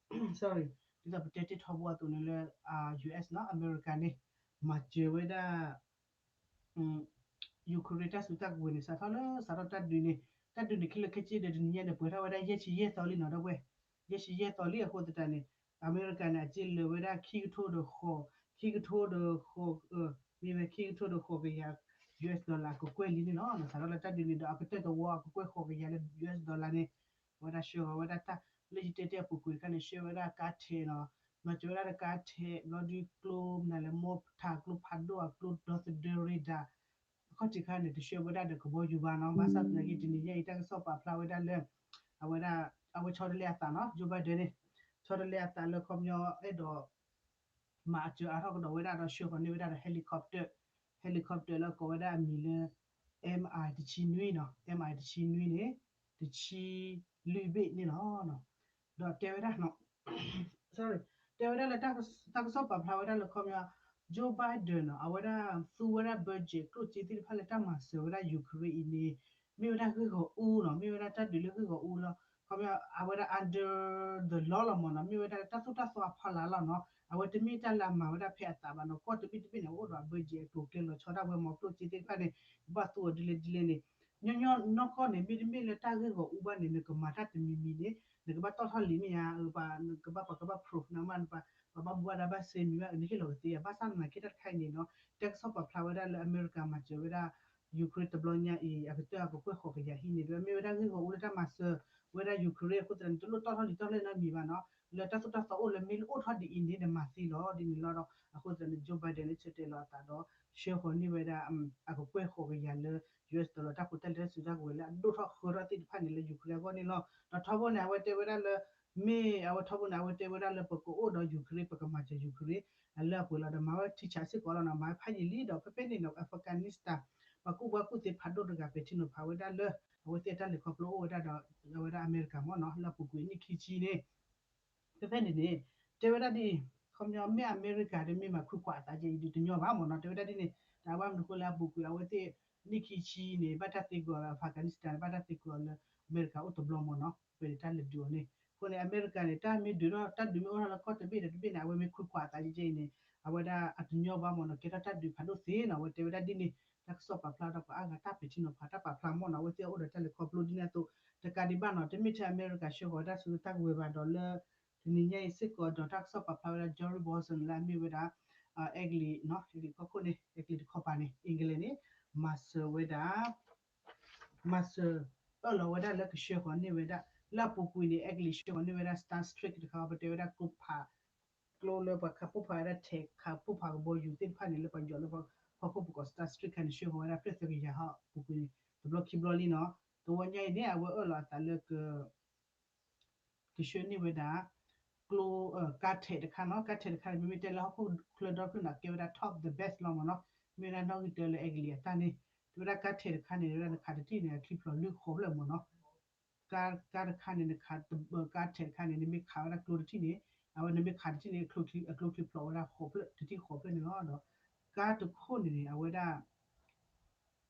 sorry ဒ်သိးပတဲတ့ၢ်ထီဘိအသိးန့ၣ်လၢ US နီၤ အမဲရကၤန့ၣ် မၤစၢၤဝဲဒၣ် Ukraine တၢ်စုတၢ်ကဝဲၤန့ၣ် စးထီၣ်လၢ စးထီၣ်တၢ်ဒုးန့ၣ် တၢ်ဒုးန့ၣ် ခဲလၢာ်ခဲဆ့ဒီးတနံၤညါန့ၣ် ပှဲၤထီၣ်ဝဲဒၣ်ယဲၢ်ဆံယဲၢ်သီလံနီၤ ဒီပုၢ်ဝဲၢ်, ယဲၢ်ဆံယဲၢ်သီလံအဃိသတးန့ၣ် အမဲရကၤန့ၣ် အစ့လၢာ်ဝဲဒၣ်ခံကထိဒီးဃိး, ခံကထိဒီးဃိး, မ့ၢ်ဝဲခံကထိဒီးဃိးကယၤ US dollar အကကွဲၢ်လံန့ၣ်လီၤ. စးထီၣ်လၢတၢ်ဒုးန့ၣ်ဒီး အကတၢၢ်တဝီအကကွဲၢ်ဃိးကယၤလၢ US dollar န့ၣ် အဝဲဒၣ်ဆှၢဃီၤဝဲဒၣ်တၢ်လၢယတဲတဲအပူၤကွံာ်တခါန့ၣ် ဆှၢဝဲဒၣ်ကါထဲးနီၤ, မၤစၢၤဝဲဒၣ်တကါထဲး ဘျီဒုကျိမနုၤလဲၣ် မိၢ်ထးကျိဖးဒိၣ်အကျိ ဒီသဒၢ radar အခီၣ်ထံးခါန့ၣ် တဆှၢဝဲဒၣ်ဒီးကဘီယူၤဘၣ်နီၤ. ဘၣ်ဆၣ်သနာ်က့ တနံၤညါအံၤ တၢ်ကစီၣ်ပာ်ဖျါဝဲဒၣ်လၢ အဝဲဒၣ် အဝဲဆီတလဲအသးနီၤ Joe Biden န့ၣ် ဆီတလဲအသးလၢခီပညီအဲၣ်ဒိး မၤအစၢၤအါထီၣ်ကဒီးဝဲဒၣ်ဒီးဆှၢဃီၤန့ၢ်ဝဲဒၣ်ဒီး helicopter, helicopter လၢကိးဝဲဒၣ်အမံၤလၢ MI တဆံနွံနီၤ, MI တဆံနွံန့ၣ် တဆံလွံၢ်ဘ့ၣ်န့ၣ်လီၤ. ဒီးတဲဝဲဒၣ် sorry တဲဝဲဒၣ်လၢတၢ်ကစီၣ်ပာ်ဖျါဝဲဒၣ်လၢခီပညီ Joe Biden နီၤ အဝဲဒၣ်သူဝဲဒၣ် budget ကျိၣ်စ့သ့ၣ်တဖၣ်လၢတၢ်မၤစၢၤဝဲဒၣ် Ukraine အံၤန့ၣ် မ့ၢ်ဝဲဒၣ်ဂ့ၢ်ဂီၤအူနီၤ, မ့ၢ်ဝဲဒၣ်တၢ်ဒုးလၢဂ့ၢ်ဂီၤအူလီၤ. ခီပညီ အဝဲဒၣ် under the law လီၤမ့ၢ်နီၤ, မ့ၢ်ဝဲဒၣ်လၢတၢ်သိၣ်တၢ်သီအဖီလာ်လီၤနီၤ. အဝဲတမ့ၢ်တၢ်လၢအမၤဝဲဒၣ်ဖဲအသးဘၣ်နီၤ, ကီၢ်တဘ့ၣ်တဘ့ၣ်န့ၣ် အအိၣ်ဒီးအ budget အကျိၤအကျဲလီၤဆီဒၣ်ဝဲမ့ၢ် ကျိၣ်စ့သ့ၣ်တဖၣ်န့ၣ် ကဘၣ်သူအီၤဒ်လဲၣ်ဒ်လဲၣ်န့ၣ် ညီညီနီၢ်ကီၢ်န့ၣ် မ့တမ့ၢ်လၢတၢ်ဂ့ၢ်ဂီၤအူဘၣ်န့ၣ် နကမၤတၢ်တမံၤမံၤန့ၣ် နကဘၣ်တီၣ်ထီၣ်လံၤမ့ၢ်ဧါ, နကဘၣ်ပှၤကဘၣ် proof နမ့ၢ် ပှၤဘၣ်မူဘၣ်ဒါဘၣ်စ့မံၤဘၣ် နဟ့ၣ်လီၤကသ့ဧါ. ဘၣ်ဆၣ်သနာ်က့တၢ်တခါအံၤန့ၣ်နီၤ တၢ်ကစီၣ်ပာ်ဖျါဝဲဒၣ်လၢအမဲရကၤမၤစၢၤဝဲဒၣ် Ukraine တဘျီညါအံၤ အကတၢၢ်အကကွဲၢ်ဃိးကယၤဟံးန့ၣ် မ့ၢ်ဝဲဒၣ်ဂ့ၢ်ဂီၤအူလၢတၢ်မၤစၢၤဝဲဒၣ် Ukraine အဃိသတးန့ၣ် တလိၣ်တီၣ်ထီၣ်လံၤတီၣ်လဲၢ်နီတမံၤဘၣ်နီၤ. လၢတၢ်သိၣ်တၢ်သီအိၣ်လၢမ့ၢ်အိၣ်ထီၣ်ဒ်အံၤန့ၣ် နမၤသ့လီၤ ဒ်န့ၣ်လီၤဒီး အဃိသတးန့ၣ် Joe Biden န့ၣ် ဆၢတဲာ်လီၤအသးဒီး ဆှၢဃီၤန့ၢ်ဝဲဒၣ် အကကွဲၢ်ဃိးကယၤလၢ US dollar တၢ်ဖိတၢ်လံၤတၢ်စုတၢ်ကဝဲၤလၢအဒိၣ်ထီၣ်ဃၢထီၣ်သ့ၣ်တဖၣ်န့ၣ်လၢ Ukraine အဂီၢ်န့ၣ်လီၤ. ဒီးထီဘိန့ၣ် အဝဲတဲဝဲဒၣ်လၢ မ့ၢ်အဝဲထီဘိန့ၣ် အဝဲတဲဝဲဒၣ်လၢပကအိၣ်ဒီး Ukraine ပကမၤစၢၤ Ukraine အလၢအပှဲၤလီၤဒီး မၤဝဲထံဆးစ့ၢ်ကီးလီၤနီၤ, မၤဝဲဖးယံာ်လံဒီး ဖဲဖဲန့ၣ်နီၤ Afghanistan ပှၤကူၣ်ဘၣ်ကူၣ်သ့ဖးဒိၣ်တဂၤပဲာ်ထံနီၤဖးဝဲဒၣ်လၢ အဝဲသ့ၣ်အတၢ်လဲၤခီဖျိအိၣ်ဝဲဒၣ်ဒီး အဝဲဒၣ်အမဲရကၤမ့ၢ်နီၤ လၢအပူၤကွံာ်နံၣ်ခံဆံန့ၣ် ဖဲဖဲန့ၣ်န့ၣ် တဲဝဲဒၣ်ဒ်အံၤ, ခီပညီမ့ၢ်အမဲရကၤဒီးမ့ၢ်မၤခွံခွါအသးကဲအံၤဒုးတညီဘၣ်မ့ၢ်နီၤ, တဲဝဲဒၣ်ဒ်န့ၣ် တၢ်ဘၣ်မနုၤဃိလၢအပူၤကွံာ်အဝဲသ့ၣ် နံၣ်ခံဆံန့ၣ် ဘၣ်တၢ်သ့ကွံာ်အီၤလၢ Afghanistan ဘၣ်တၢ်သ့ကွံာ်အီၤလၢ အမဲရကၤအိၣ်တဘျီမ့ၢ်နီၤ, ပှဲၤန့ၣ်တၢ်လဲၤဒုးအီၤန့ၣ် အဃိန့ၣ် အမဲရကၤန့ၣ် တၢ်မ့ၢ်ဒုးထီၣ် တၢ်ဒုးမ့ၢ်အိၣ်ထီၣ်လၢကီၢ်တဘ့ၣ်ဒီးတဘ့ၣ်န့ၣ် အဝဲမ့ၢ်ခွံခွါအသးကဲအံၤန့ၣ် အဝဲဒၣ်အတညီဘၣ်မ့ၢ်နီၤ, ကဲထီၣ်တၢ်ဒုးဖးဒိၣ်သ့နီၤ, အဝဲတဲဝဲဒၣ်ဒ်န့ၣ် တၢ်ကစီၣ်ပာ်ဖျါဒီးပှၤအါဂၤတၢ်ပဲာ်ထံနီၤဖး တၢ်ပာ်ဖျါမ့ၢ်နီၤ, အဝဲသ့ၣ်အိၣ်ဒီးတၢ်လဲၤခီဖျိဒ်န့ၣ်အသိး တကးဒံးဘၣ်နီၤ, တမ့ၢ်ထဲအမဲရကၤဆှၢဃီၤတၢ်စုတၢ်ကဝဲၤဘၣ်ဒီးလၢ တနံၤညါအံၤစ့ၢ်ကီးဒီးတၢ်ကစီၣ်ပာ်ဖျါဝဲဒၣ် Jerry Bolson လၢအမ့ၢ်ဝဲဒၣ် အဲကလံး အဲကလံးကီၢ်ခိၣ်န့ၣ် အဲကလံးတခီပၤန့ၣ် England န့ၣ် မၤစၢၤဝဲဒၣ် မၤစၢၤ အၢၣ်လီၤဝဲဒၣ်လၢကဆှၢဃီၤန့ၢ်ဝဲဒၣ် လၢအပူၤကွံာ်န့ၣ် အဲကလံးဆှၢဃီၤန့ၢ်ဝဲဒၣ် Star Streak တခါ ပတဲဝဲဒၣ်ကျိဖး ကျိလၢပှၤခးပိၢ်ဖးဝဲဒၣ်ထဲးခးပိၢ်ဖးကဘီယူၤသ့ၣ်တဖၣ်န့ၣ် လၢပှၤယီၤလၢပှၤဖီခိၣ်ပကိး Star Streak ခါန့ၣ် ဆှၢဃီၤဝဲဒၣ် ဖျၢၣ်သၢကယၤဟီၣ်ပူၤကွံာ်န့ၣ် တဘျီခံဘျီလံနီၤ, တဝီညါအံၤန့ၣ် အဝဲအၢၣ်လီၤအသးလၢက ကဆှၢန့ၢ်ဝဲဒၣ် ကျိ ကါထဲးတခါနီၤ, ကါထဲးတခါန့ၣ် မ့မ့ၢ်တဲလၢဟီၣ်ခိၣ်ချၢဒီဖျၢၣ်န့ၣ် ကဲဝဲဒၣ် top the best လီၤမ့ၢ်နီၤ, မ့ၢ်ဝဲဒၣ်နီၣ်ဂံၢ်တၢလၢအဲကလံးအတၢ်န့ၣ်, တဲဝဲဒၣ်ကါထဲးတခါန့ၣ် ဝဲဒၣ်နခးတထံၣ်န့ၣ် အချံဖျိးလွံၢ်ဃိးဖျၢၣ်မ့ၢ်နီၤ, ကါ ကါတခါန့ၣ် နခး ကါထဲးတခါန့ၣ် နမ့ၢ်ခးဝဲဒၣ်ကျိတထံၣ်န့ၣ် အဝဲနမ့ၢ်ခးတထံၣ်န့ၣ် အကျိချံဖျိးဝဲဒၣ်ဃိးဖျၢၣ် တထံၣ်ဃိးဖျၢၣ်န့ၣ်လီၤ. ဒီးကါတခိၣ်န့ၣ်န့ၣ် အဝဲဒၣ်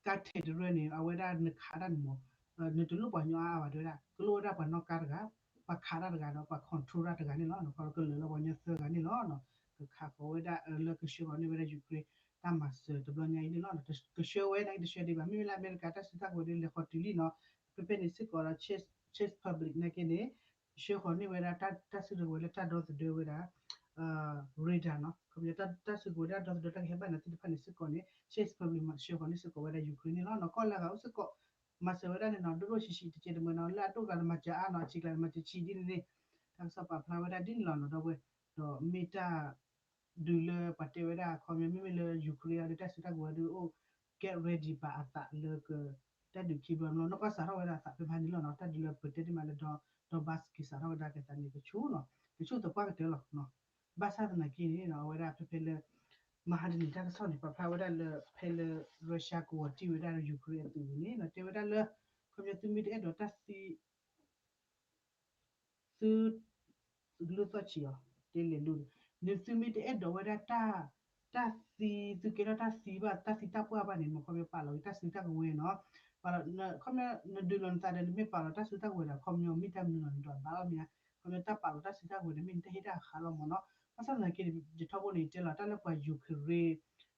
ကါထဲးတရၢန့ၣ် အဝဲဒၣ်နခးတၢ်န့ၣ်မ့ၢ် နတလိၣ်ပှၤကညီအါအါဘၣ်တဲဝဲဒၣ် ကလိၣ်ဝဲဒၣ်ပှၤနီၣ်ကါတဂၤ ပှၤခးတၢ်တဂၤဒီးပှၤ control တၢ်တဂၤန့ၣ်လီၤ. ကလၢာ်လၢပှၤကညီသၢဂၤန့ၣ်လီၤ. ကခးဃီၤဝဲဒၣ်လၢကဆှၢဃီၤန့ၢ်ဝဲဒၣ် Ukraine တၢ်မၤစၢၤတဘျီညါအံၤန့ၣ်လီၤ. ကဆှၢဝဲန့ၣ်ကဆှၢဒံးဘၣ် မ့မ့ၢ်လၢအမဲရကၤတၢ်စုတၢ်ကဝဲၤဒ်လဲၤဃီၤတုၤလံနီၤ ဖဲဖဲန့ၣ်စ့ၢ်ကီးဒီး Czech Republic နာ်က့န့ၣ် ဆှၢဃီၤန့ၢ်ဝဲဒၣ်တၢ်စုတၢ်ကဝဲၤလၢတၢ်ဒီသဒၢဝဲဒၣ် radar နီၤ ခီပညီတၢ်စုကဝဲၤဒၣ်ဒီသဒၢတၢ်ကဟဲဘၣ်နၤသ့ၣ်တဖၣ်န့ၣ်စ့ၢ်ကီးန့ၣ် Czech Republic ဆှၢဃီၤန့ၢ်စ့ၢ်ကီးဝဲဒၣ် Ukraine န့ၣ်လီၤ. နီၢ်ကီၢ်လၢအဂၤအိၣ်စ့ၢ်ကီး မၤစၢၤဝဲဒၣ်န့ၣ်နီၤ ဒိၣ်ဒိၣ်ဆံးဆံးတကဲးတမံၤနီၤ လၢအဒိၣ်ကျါန့ၣ်မၤစၢၤအါနီၤ အဆံးကျါန့ၣ်မၤစၢၤဆံးဒ်န့ၣ်န့ၣ် တၢ်ကစီၣ်ပာ်ဖျါဝဲဒၣ်ဒ်န့ၣ်လီၤနီၤ ဒီပုၢ်ဝဲၢ် ဒီးမ့ၢ်တၢ် ဒုးလၢပှၤတဲဝဲဒၣ်ခီပညီ မ့မ့ၢ်လၢ Ukraine အီၤဒီးတၢ်စုတၢ်ကဝဲၤဒုးအိၣ် get ready ဘၣ်အသးလၢက တၢ်ဒုးခံဘျီန့ၣ်လီၤ. နီၢ်ကီၢ်စးထီၣ်ဝဲဒၣ်အသးဖဲဖဲန့ၣ်လီၤနီၤ တၢ်ဒုးလၢပတဲတ့ၢ်မးလၢ Donbas က့ၤစးထီၣ်ဝဲဒၣ်ကသးန့ၣ် ကဆူၣ်နီၤ ကဆူၣ်သပှၢ်ကတၢၢ်လီၤ. ဘၣ်ဆၣ်သနာ်က့န့ၣ် အဝဲဒၣ်ဖဲဖဲလၢ မဟါတနံၤတၢ်ကစီၣ်န့ၣ် ပာ်ဖျါဝဲဒၣ်လၢဖဲလၢ Russia ကဝီၤတံၢ်ဝဲဒၣ် Ukraine အသုးန့ၣ် တဲဝဲဒၣ်လၢ ခီပညီသုမ့ၢ်တအဲၣ်ဒိးတၢ်သံ သု သုကလုၢ်သီၣ်ဆံးအီၤ တဲလဲၤလူၤ နသုမ့ၢ်တအဲၣ်ဒိးဝဲဒၣ်တၢ် တၢ်သံ သုကဲထီၣ်တၢ်သံဘၣ် တၢ်သံတၢ်ပှၢ်ဘၣ်န့ၣ် မ့ၢ်ခီပညီပာ်လီၤက့ၤတၢ်စုတၢ်ကဝဲၤနီၤ ပာ်လီၤ ခီပညီ နဒုးလီၤနသးဒီး နမ့ၢ်ပာ်လီၤတၢ်စုတၢ်ကဝဲၤဒီး ခီပညီမ့ၢ်တၢ်မနုၤလီၤ နဒွးဘၣ်လီၤမ့ၢ်ဧါ ခီပညီတၢ်ပာ်လီၤတၢ်စုတၢ်ကဝဲၤန့ၣ် မ့ၢ်နတၢ်ဟ့ၣ်တၢ်ဟးလီၤမ့ၢ်နီၤ ဘၣ်ဆၣ်သနာ်က့န့ၣ် ယထီဘိန့ၣ် ယတဲလီၤ တၢ်လၢပှၤ Ukraine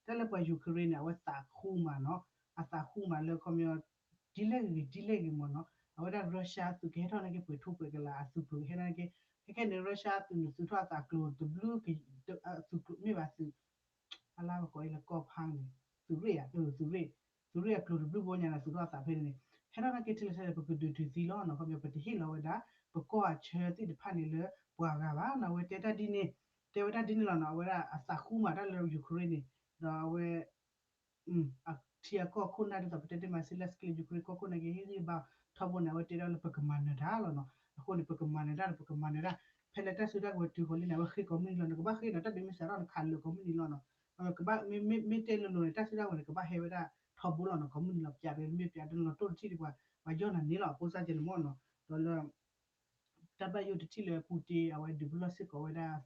တၢ်လၢပှၤ Ukraine န့ၣ် အဝဲသးဃူမးနီၤ အသးဃူမးလၢခီပညီ ဒ်လဲၣ်ဂ့ၤဒ်လဲၣ်ဂ့ၤမ့ၢ်နီၤ အဝဲဒၣ် Russia သုးကဟဲထီၣ်နာ်က့ ပှဲၤထူပှဲၤကလာ် အသုးပူၤကဟဲထီၣ်နာ်က့ ခဲခဲန့ၣ် Russia သုးန့ၣ်သုးထီၣ်အသးကျိၤတဘျုး သုးကျိၤမ့ၢ်ဘၣ်သုး အလါပကိးအံၤလၢကီၢ်ဖါန့ၣ် သုးရ့ၣ်ဧါ သုးရ့ၣ် သုးရ့ၣ်အကျိၤတဘျုးဘိညါန့ၣ် သုးထီၣ်အသးဖဲန့ၣ်န့ၣ် ဟဲထီၣ်နာ်က့ ထံလၢဆဲးလၢ ပကဒုးတုၤသံလီၤနီၤ ခီပညီ ပတဟ့ၣ်လီၤဝဲဒၣ် ပကီၢ်အဆၢသ့ၣ်တဖၣ်န့ၣ်လၢပှၤဂၤဘၣ်နီၤ အဝဲတဲတၢ်ဒ်န့ၣ် တဲဝဲဒၣ်ဒ်န့ၣ်လီၤနီၤ အဝဲဒၣ်အသးဃူမးတၢ်လၢ Ukraine န့ၣ် ဒီးအဝဲ ထံအကီၢ်ခိၣ်နၢ်ဒ်သိးပတဲတ့ၢ်မး Zelenskyy Ukraine ကီၢ်ခိၣ်နာ်က့ ဟ့ၣ်ဂံၢ်ဘါ ထီဘိန့ၣ် အဝဲတဲဒၣ်လၢပကမၤနၢၤတၢ်လီၤနီၤ အဃိန့ၣ် ပကမၤနၢၤတၢ်ဒီး ပကမၤနၢၤတၢ် ဖဲလၢတၢ်စုတၢ်ကဝဲၤတုၤဃီၤလံန့ၣ် အဝဲဃ့ကိးမုၢ်နံၤလီၤ နကဘၣ်ဃ့နီၤ တၢ်ဒုးမ့ၢ်စးထီၣ်နခးလၢာ်ကိးမုၢ်နံၤလီၤနီၤ ကဘၣ် မ့မ့ၢ်တဲလိၤလိၤန့ၣ် တၢ်စုတၢ်ကဝဲၤန့ၣ် ကဘၣ်ဟဲဝဲဒၣ်ထီဘိလီၤနီၤ ကိးမုၢ်နံၤလီၤ ပျးတမ့ၢ်ပျးတလီၤတိၢ်တထံၣ်ဒံးပှၤ ပှၤယီၢ်နၤန့ၣ်လီၤ အဃိစၢ်ကဲန့ၣ်မ့ၢ်နီၤ ဒီးလၢ တၢ်ဘၣ်ယိၣ်တထံၣ်လၢ Putin အဝဲဒုးပလီၢ်စ့ၢ်ကီးဝဲဒၣ်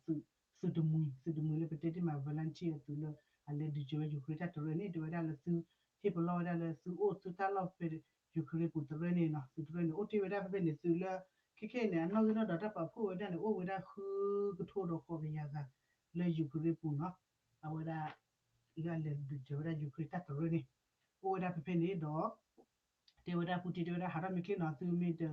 သုးတမှံၤ သုးတမှံၤလၢပတဲတ့ၢ်မး volunteer အသုးလၢ အလဲၤဒုးစၢၤဝဲ Ukraine တၢ်တရၢန့ၣ် တဲဝဲဒၣ်လၢသု ဟ့ၣ်ပလီၢ်ဝဲဒၣ်လၢသုအိၣ်သုတၢ်လီၢ်ဖဲ Ukraine ပူၤတရၢန့ၣ်နီၤ သုးတရၢန့ၣ် အိၣ်တ့ၢ်ဝဲဒၣ်ဖဲဖဲန့ၣ် သုးလၢ ခဲခဲန့ၣ် အနီၣ်ဂံၢ်နီၣ်ဒွးတၢ်ပာ်ဖှိၣ်ဝဲဒၣ်န့ၣ် အိၣ်ဝဲဒၣ်ဃုကထိဒီးဃိးကယၤဂၤ လၢ Ukraine ပူၤနီၤ အဝဲဒၣ် လၢအလဲၤဒုးစၢၤဝဲဒၣ် Ukraine တၢ်တရၢန့ၣ် အိၣ်ဝဲဒၣ်ဖဲဖဲန့ၣ်ဒီး တဲဝဲဒၣ် Putin တဲဝဲဒၣ် ဟးထီၣ်မ့ၢ်ချ့နီၤ သုမ့ၢ်တ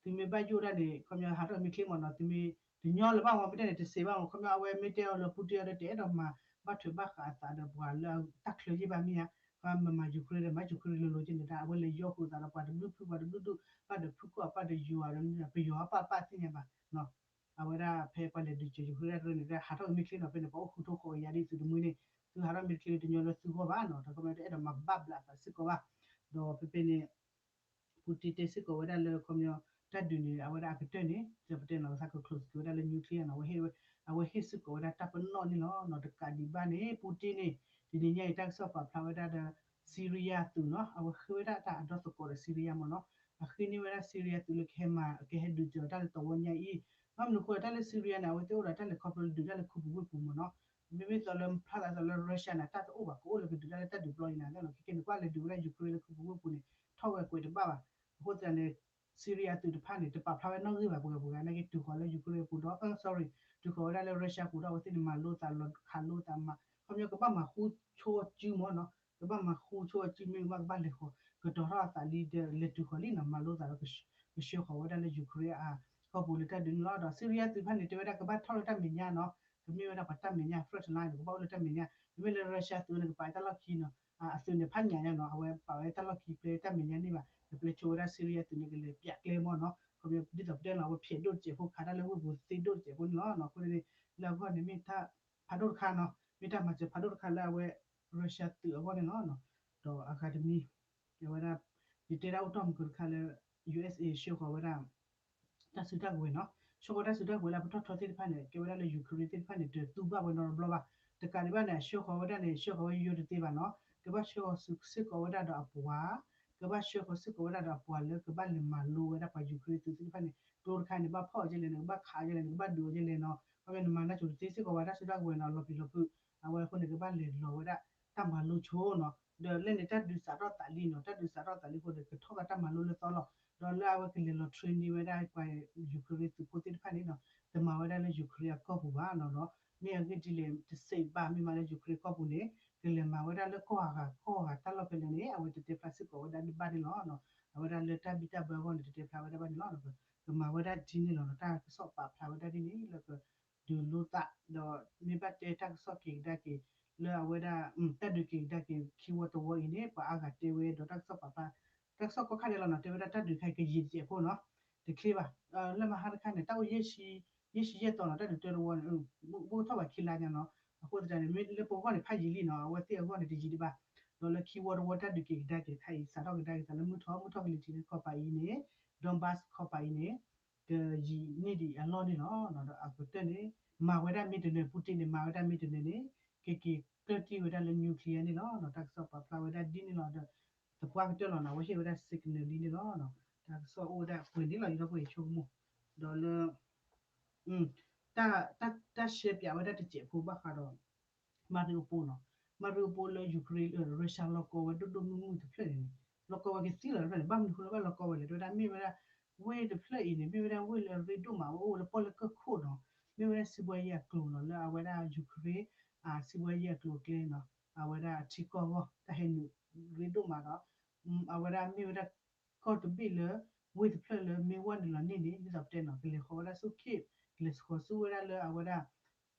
သုမ့ၢ်ဘၣ်ယိၣ်ဒၣ်န့ၣ် ခီပညီဟးထီၣ်မ့ၢ်ချ့မ့ၢ်နီၤ သုမ့ၢ်တညီလၢၤဘၣ်မ့ၢ် မ့ၢ်တဲန့ၣ် တစံးဘၣ်မ့ၢ် ခီပညီအဝဲမ့ၢ်တဲအီၤလၢ Putin အီၤဒီး တအဲၣ်ဒိးမၤဘၣ်ထွဲးဘၣ်ဃးအသးဒီးပှၤလၢတၢ်ချၢယ့ၢ်ဘၣ်မ့ၢ်ဧါ ခီပညီမၤ Ukraine ဒီးမၤ Ukraine လိၤလိၤက့န့ၣ်ဒၣ် အဝဲလဲၤယီဃုာ်သးဒီးပှၤတဘျုးဖုပှၤတဘျုးဒူၣ် ဘၣ်ဒီးဖုကီၢ်ဘၣ်ဒီးယွၤဒီး ပယီၤအပၢ်ပၢ်သ့ၣ်ညါဘၣ်နီၤ အဝဲဒၣ်ဖဲပှၤလဲၤဒုးစၢၤ Ukraine တၢ်တရၢန့ၣ် ဟးထီၣ်မ့ၢ်ချ့နီၤ ဖဲန့ၣ် ပှၤအိၣ်ဃုကထိဃိးကယၤဒ်သုးတမှံၤန့ၣ် သုဟးထီၣ်မ့ၢ်ချ့တညီလၢသုဂီၢ်ဘၣ်နီၤ ဒီးခီပညီတအဲၣ်ဒိးမၤဘၣ်ဘျးအသးစ့ၢ်ကီးဘၣ် ဒီးဖဲဖဲန့ၣ် Putin တဲစ့ၢ်ကီးဝဲဒၣ်လၢခီပညီ တၢ်ဒုးန့ၣ် အဝဲဒၣ်အကတၢၢ်န့ၣ် ဒီးပတဲနီၤ ပသးက close က့ၤဝဲဒၣ်လၢ nuclear နီၤ အဝဲဟ့ၣ်စ့ၢ်ကီးဝဲဒၣ်တၢ်ပနီၣ်န့ၣ်လီၤနီၤ တကးဒံးဘၣ်န့ၣ် Putin န့ၣ် တနံၤညါအံၤတၢ်ကစီၣ်ပာ်ဖျါဝဲဒၣ်ဒီး Syria သုးနီၤ အဝဲဃ့ဝဲဒၣ်တၢ်အဒီသကိးဒီး Syria မ့ၢ်နီၤ အဃ့န့ၢ်ဝဲဒၣ် Syria သုးလၢကဟဲမၤ ကဟဲဒုးစၢၤတၢ်လၢတဝီညါအံၤ ဘၣ်မနုၤဃိ တၢ်လၢ Syria န့ၣ် အဝဲသ့ၣ်အိၣ်ဒီးတၢ်လဲၤခီဖျိလၢဒုးတၢ်လၢခူပူၤဝ့ၢ်ပူၤမ့ၢ်နီၤ မ့မ့ၢ်သိးလၢဖျါသးသိးလၢ Russia န့ၣ် တၢ်တအိၣ်ဘၣ် ကအိၣ်လၢကဒုးတၢ်လၢတၢ်ဒုးပျီအံၤန့ၣ် ခဲလၢာ်ခဲကဲန့ၣ် ကွၢ်လဲၤဒုးဝဲဒၣ် Ukraine လၢခူပူၤဝ့ၢ်ပူၤန့ၣ် ထီၣ်ဝဲကွဲးတဘၣ်ဘၣ် အဃိသတးန့ၣ် Syria သုးတဖၣ်န့ၣ် တပာ်ဖျါဝဲနီၣ်ဂံၢ်ဘၣ်ပှဲၤပှဲၤဂၤ နာ်က့တုၤဃီၤလၢ Ukraine ပူၤဒီး sorry တုၤဃီၤဝဲဒၣ်လၢ Russia ပူၤဒီး အဝဲသ့ၣ်န့ၣ် မၤလိသးလီၤခးလိသးမၤ ခီပညီကဘၣ်မၤဃူဆိအစုမ့ၢ်နီၤ ကဘၣ်မၤဃူဆိအစုမ့ၢ်ကဘၣ်ကဘၣ်လဲၤဃီၤ ကတီၤထီၣ်အသးလံဒီး လဲၤတုၤဃီၤလံနီၤ မၤလိသးဒီး ကဆှၢဃီၤဝဲဒၣ်လၢ Ukraine အကီၢ်ပူၤလၢတၢ်ဒုးန့ၣ်လီၤ. ဒီး Syria သုးတဖၣ်န့ၣ် တဲဝဲဒၣ်ကဘၣ်ထီၣ်လၢတၢ်မဲာ်ညါနီၤ ကမ့ၢ်ဝဲဒၣ်ပှၤတၢ်မဲာ်ညါ front line န့ၣ် ကဘၣ်အိၣ်လၢတၢ်မဲာ်ညါ မ့မ့ၢ်လၢ Russia သုးန့ၣ် ကပာ်တၢ်လီၢ်ခံနီၤ အသုးန့ၣ်ဖးညါညါနီၤ အဝဲပာ်ဝဲတၢ်လီၢ်ခံကျဲတၢ်မဲာ်ညါန့ၣ်ဘၣ် ကပျဲဆိဝဲဒၣ် Syria သုးန့ၣ် ကလဲၤပျးကျဲမ့ၢ်နီၤ ခီပညီဒ်သိးပတဲလီၤ အဝဲဖျဲးဒိၣ်တစဲးဖိ ခးတၢ်လၢဝ့ၢ်ပူၤသ့ဒိၣ်တစဲးဖိန့ၣ်လီၤ. အဃိန့ၣ် လၢအဂီၢ်န့ၣ် မ့ၢ်တၢ်ဖးဒိၣ်တခါနီၤ မ့ၢ်တၢ်မၤစၢၤဖးဒိၣ်တခါလၢအဝဲ Russia သုးအဂီၢ်န့ၣ်လီၤ. ဒီးအဂၤတမံၤ အဝဲဒၣ် ယတဲဒၣ်အိၣ်တီၢ်မုၢ်ကတခါလၢ ယူအက်စ်အေ ဆှၢဃီၤဝဲဒၣ် တၢ်စုတၢ်ကဝဲၤနီၤ ဆှၢဃီၤတၢ်စုတၢ်ကဝဲၤလၢပထီၣ်ထီသ့ၣ်တဖၣ်န့ၣ် ကဲဝဲဒၣ်လၢ Ukraine သ့ၣ်တဖၣ်န့ၣ် တသူဘၣ်ဝဲနီတဘျီဘၣ်. တကးဒံးဘၣ်န့ၣ် အဆှၢဃီၤဝဲဒၣ်န့ၣ် ဆှၢဃီၤဝဲယိယိတသ့ဘၣ်နီၤ ကဘၣ်ဆှၢဃီၤစ့ၢ်ကီးဝဲဒၣ်ဒီးအပှၤ ကဘၣ်ဆှၢဃီၤစ့ၢ်ကီးဝဲဒၣ်ဒီးအပှၤလၢကဘၣ်လဲၤမၤလိဝဲဒၣ်ပှၤ Ukraine သုးသ့ၣ်တဖၣ်န့ၣ် ကျိတခါန့ၣ် ဘၣ်ဖီၣ်အီၤကလဲၣ်န့ၣ် ကဘၣ်ခးအီၤကလဲၣ်န့ၣ် ကဘၣ်ဒုးအီၤကလဲၣ်နီၤ ခီပညီနမၤနၢၤကၠိတသ့စ့ၢ်ကီးဝဲ တၢ်စုတၢ်ကဝဲၤနီၤ လီၤပျံၤလီၤဖုး အဝဲအဃိန့ၣ် ကဘၣ်လဲၤလီၤဝဲဒၣ် တၢ်မၤလိဆိနီၤ ဒီးလၢန့ၣ် တၢ်ဒုးစးထီၣ်သးလံနီၤ, တၢ်ဒုးစးထီၣ်သးလံအဃိန့ၣ် ကထီၣ်ဘၣ်တၢ်မၤလိလၢသီလီၤ. ဒီးလၢအဝဲကလဲၤလီၤ train န့ၢ်ဝဲဒၣ်ပှၤ Ukraine သုးဖိသ့ၣ်တဖၣ်န့ၣ်နီၤ, တမၤဝဲဒၣ်လၢ Ukraine အကီၢ်ပူၤဘၣ်နီၤ, ဒီးမ့ၢ်အဂ့ၢ်ဒ်လဲၣ်တစဲးဘၣ် မ့ၢ်မၤလၢ Ukraine ကီၢ်ပူၤန့ၣ် ကလဲၤမၤဝဲဒၣ်လၢကီၢ်အဂၤကီၢ်အဂၤတၢ်လီၢ်ဖဲလဲၣ်န့ၣ် အဝဲတတဲဖျါစ့ၢ်ကီးဝဲဒၣ်ဒ်ဘၣ်န့ၣ်လီၤ. အဝဲဒၣ်လၢတၢ်ဘံၣ်တၢ်ဘၢအဂီၢ်န့ၣ် တတဲဖျါဝဲဒၣ်ဘၣ်န့ၣ်လီၤ. ကမၤဝဲဒၣ်ဒ်န့ၣ်လီၤ. တၢ်ကစီၣ်ပာ်ဖျါဝဲဒၣ်ဒ်န့ၣ် လၢက ဒုးလိသး ဒီးမ့ၢ်ဘၣ်တဲတၢ်ကစီၣ်က့ၤကဒါက့ၤ လၢအဝဲဒၣ် တၢ်ဒုးက့ၤကဒါက့ၤ ခံဝီတဝီအံၤန့ၣ် ပှၤအါဂၤတဲဝဲဒီးတၢ်ကစီၣ်ပာ်ဖျါ တၢ်ကစီၣ်ကီခါဒဲးလီၤနီၤ, တဲဝဲဒၣ်တၢ်ဒုးခါအံၤကယံာ်တစဲးဖိနီၤ, တချ့ဘၣ်. လၢမဟါတခါန့ၣ် တၢ်အိၣ် ယဲၢ်ဆံယဲၢ်သီနီၤ, တၢ်ဒုးတၢတဝီန့ၣ် ဘၣ်ကထီၣ်ဘၣ်ခံလါညါနီၤ. အဃိသတးန့ၣ် မ့ၢ်လၢပဂီၢ်န့ၣ် ဖးယံာ်လံနီၤ, အဝဲသ့ၣ်အဂီၢ်န့ၣ် တယံာ်ဒံးဘၣ်. ဒီးလၢခံဝီတဝီတၢ်ဒုးက့ၤကဒါက့ၤတခါအံၤ စးထီၣ်ကဒါက့ၤသးလၢမုၢ်ထီၣ် မုၢ်ထီၣ်ကလံၤထံးလၢကီၢ်ပၤအံၤန့ၣ် Donbas ကီၢ်ပၤအံၤန့ၣ် ကယံာ်န့ၢ်ဒံးအလီၢ်န့ၣ်လီၤ. ဒီးအကတၢၢ်န့ၣ် မၤဝဲဒၣ်မ့ၢ်တနၢၤ Putin န့ၣ် မၤဝဲဒၣ်မ့ၢ်တနၢၤန့ၣ် ကက့ၤကျၢၢ်တံၢ်ဝဲဒၣ်လၢ nuclear န့ၣ်လီၤ. တၢ်ကစီၣ်ပာ်ဖျါဝဲဒၣ်ဒ်န့ၣ်လီၤ. ဒီးသပှၢ်ကတၢၢ်လီၤနီၤ အဝဲဟ့ၣ်ဝဲဒၣ် signal လံန့ၣ်လီၤ. တၢ်ကစီၣ်အိၣ်ဝဲဒၣ်ပှဲၤန့ၣ်လီၤ ယဒီပုၢ်ဝဲၢ်ဆိကမိၣ် ဒီးလၢ တၢ်ရှဲပၠးဝဲဒၣ်တစဲးဖိဘၣ်ဃးဒီး Mariupol နီၤ, Mariupol လၢ Ukraine Russia လီၤကီဝဲဒိၣ်ဒိၣ်မုၢ်မုၢ်တဖျၢၣ်န့ၣ်န့ၣ် လီၤကီဝဲကသံလီၤတဖျၢၣ်န့ၣ် ဘၣ်မနုၤဃိလၢဘၣ်လီၤကီဝဲလဲၣ် တဲဝဲဒၣ်မ့ၢ်ဝဲဒၣ် ဝ့ၢ်တဖျၢၣ်အံၤန့ၣ် မ့ၢ်ဝဲဒၣ်ဝ့ၢ်လၢအရ့ဒိၣ်မး အအိၣ်လၢပီၣ်လဲၣ်ကၢၢ်ခိၣ်နီၤ, မ့ၢ်ဝဲဒၣ်စံးဘှါယံၤအကျိၤနီၤ လၢအဝဲဒၣ် Ukraine စံးဘှါယံၤအကျိၤအကျဲနီၤ အဝဲဒၣ်အထံကီၢ်အဂီၢ် တၢ်ဟဲနုာ်ရ့ဒိၣ်မးဒီး အဝဲဒၣ်မ့ၢ်ဝဲဒၣ် ကီၢ်တဘ့ၣ်လၢ ဝ့ၢ်တဖျၢၣ်လၢမ့ၢ်ဝဲနုာ်လီၤန့ၢ်န့ၣ် ဒ်သိးပတဲနီၤ ကလဲၤဃီၤဝဲဒၣ်ဆူ Kyiv ကလဲၤဃီၤဆူဝဲဒၣ်လၢအဝဲဒၣ်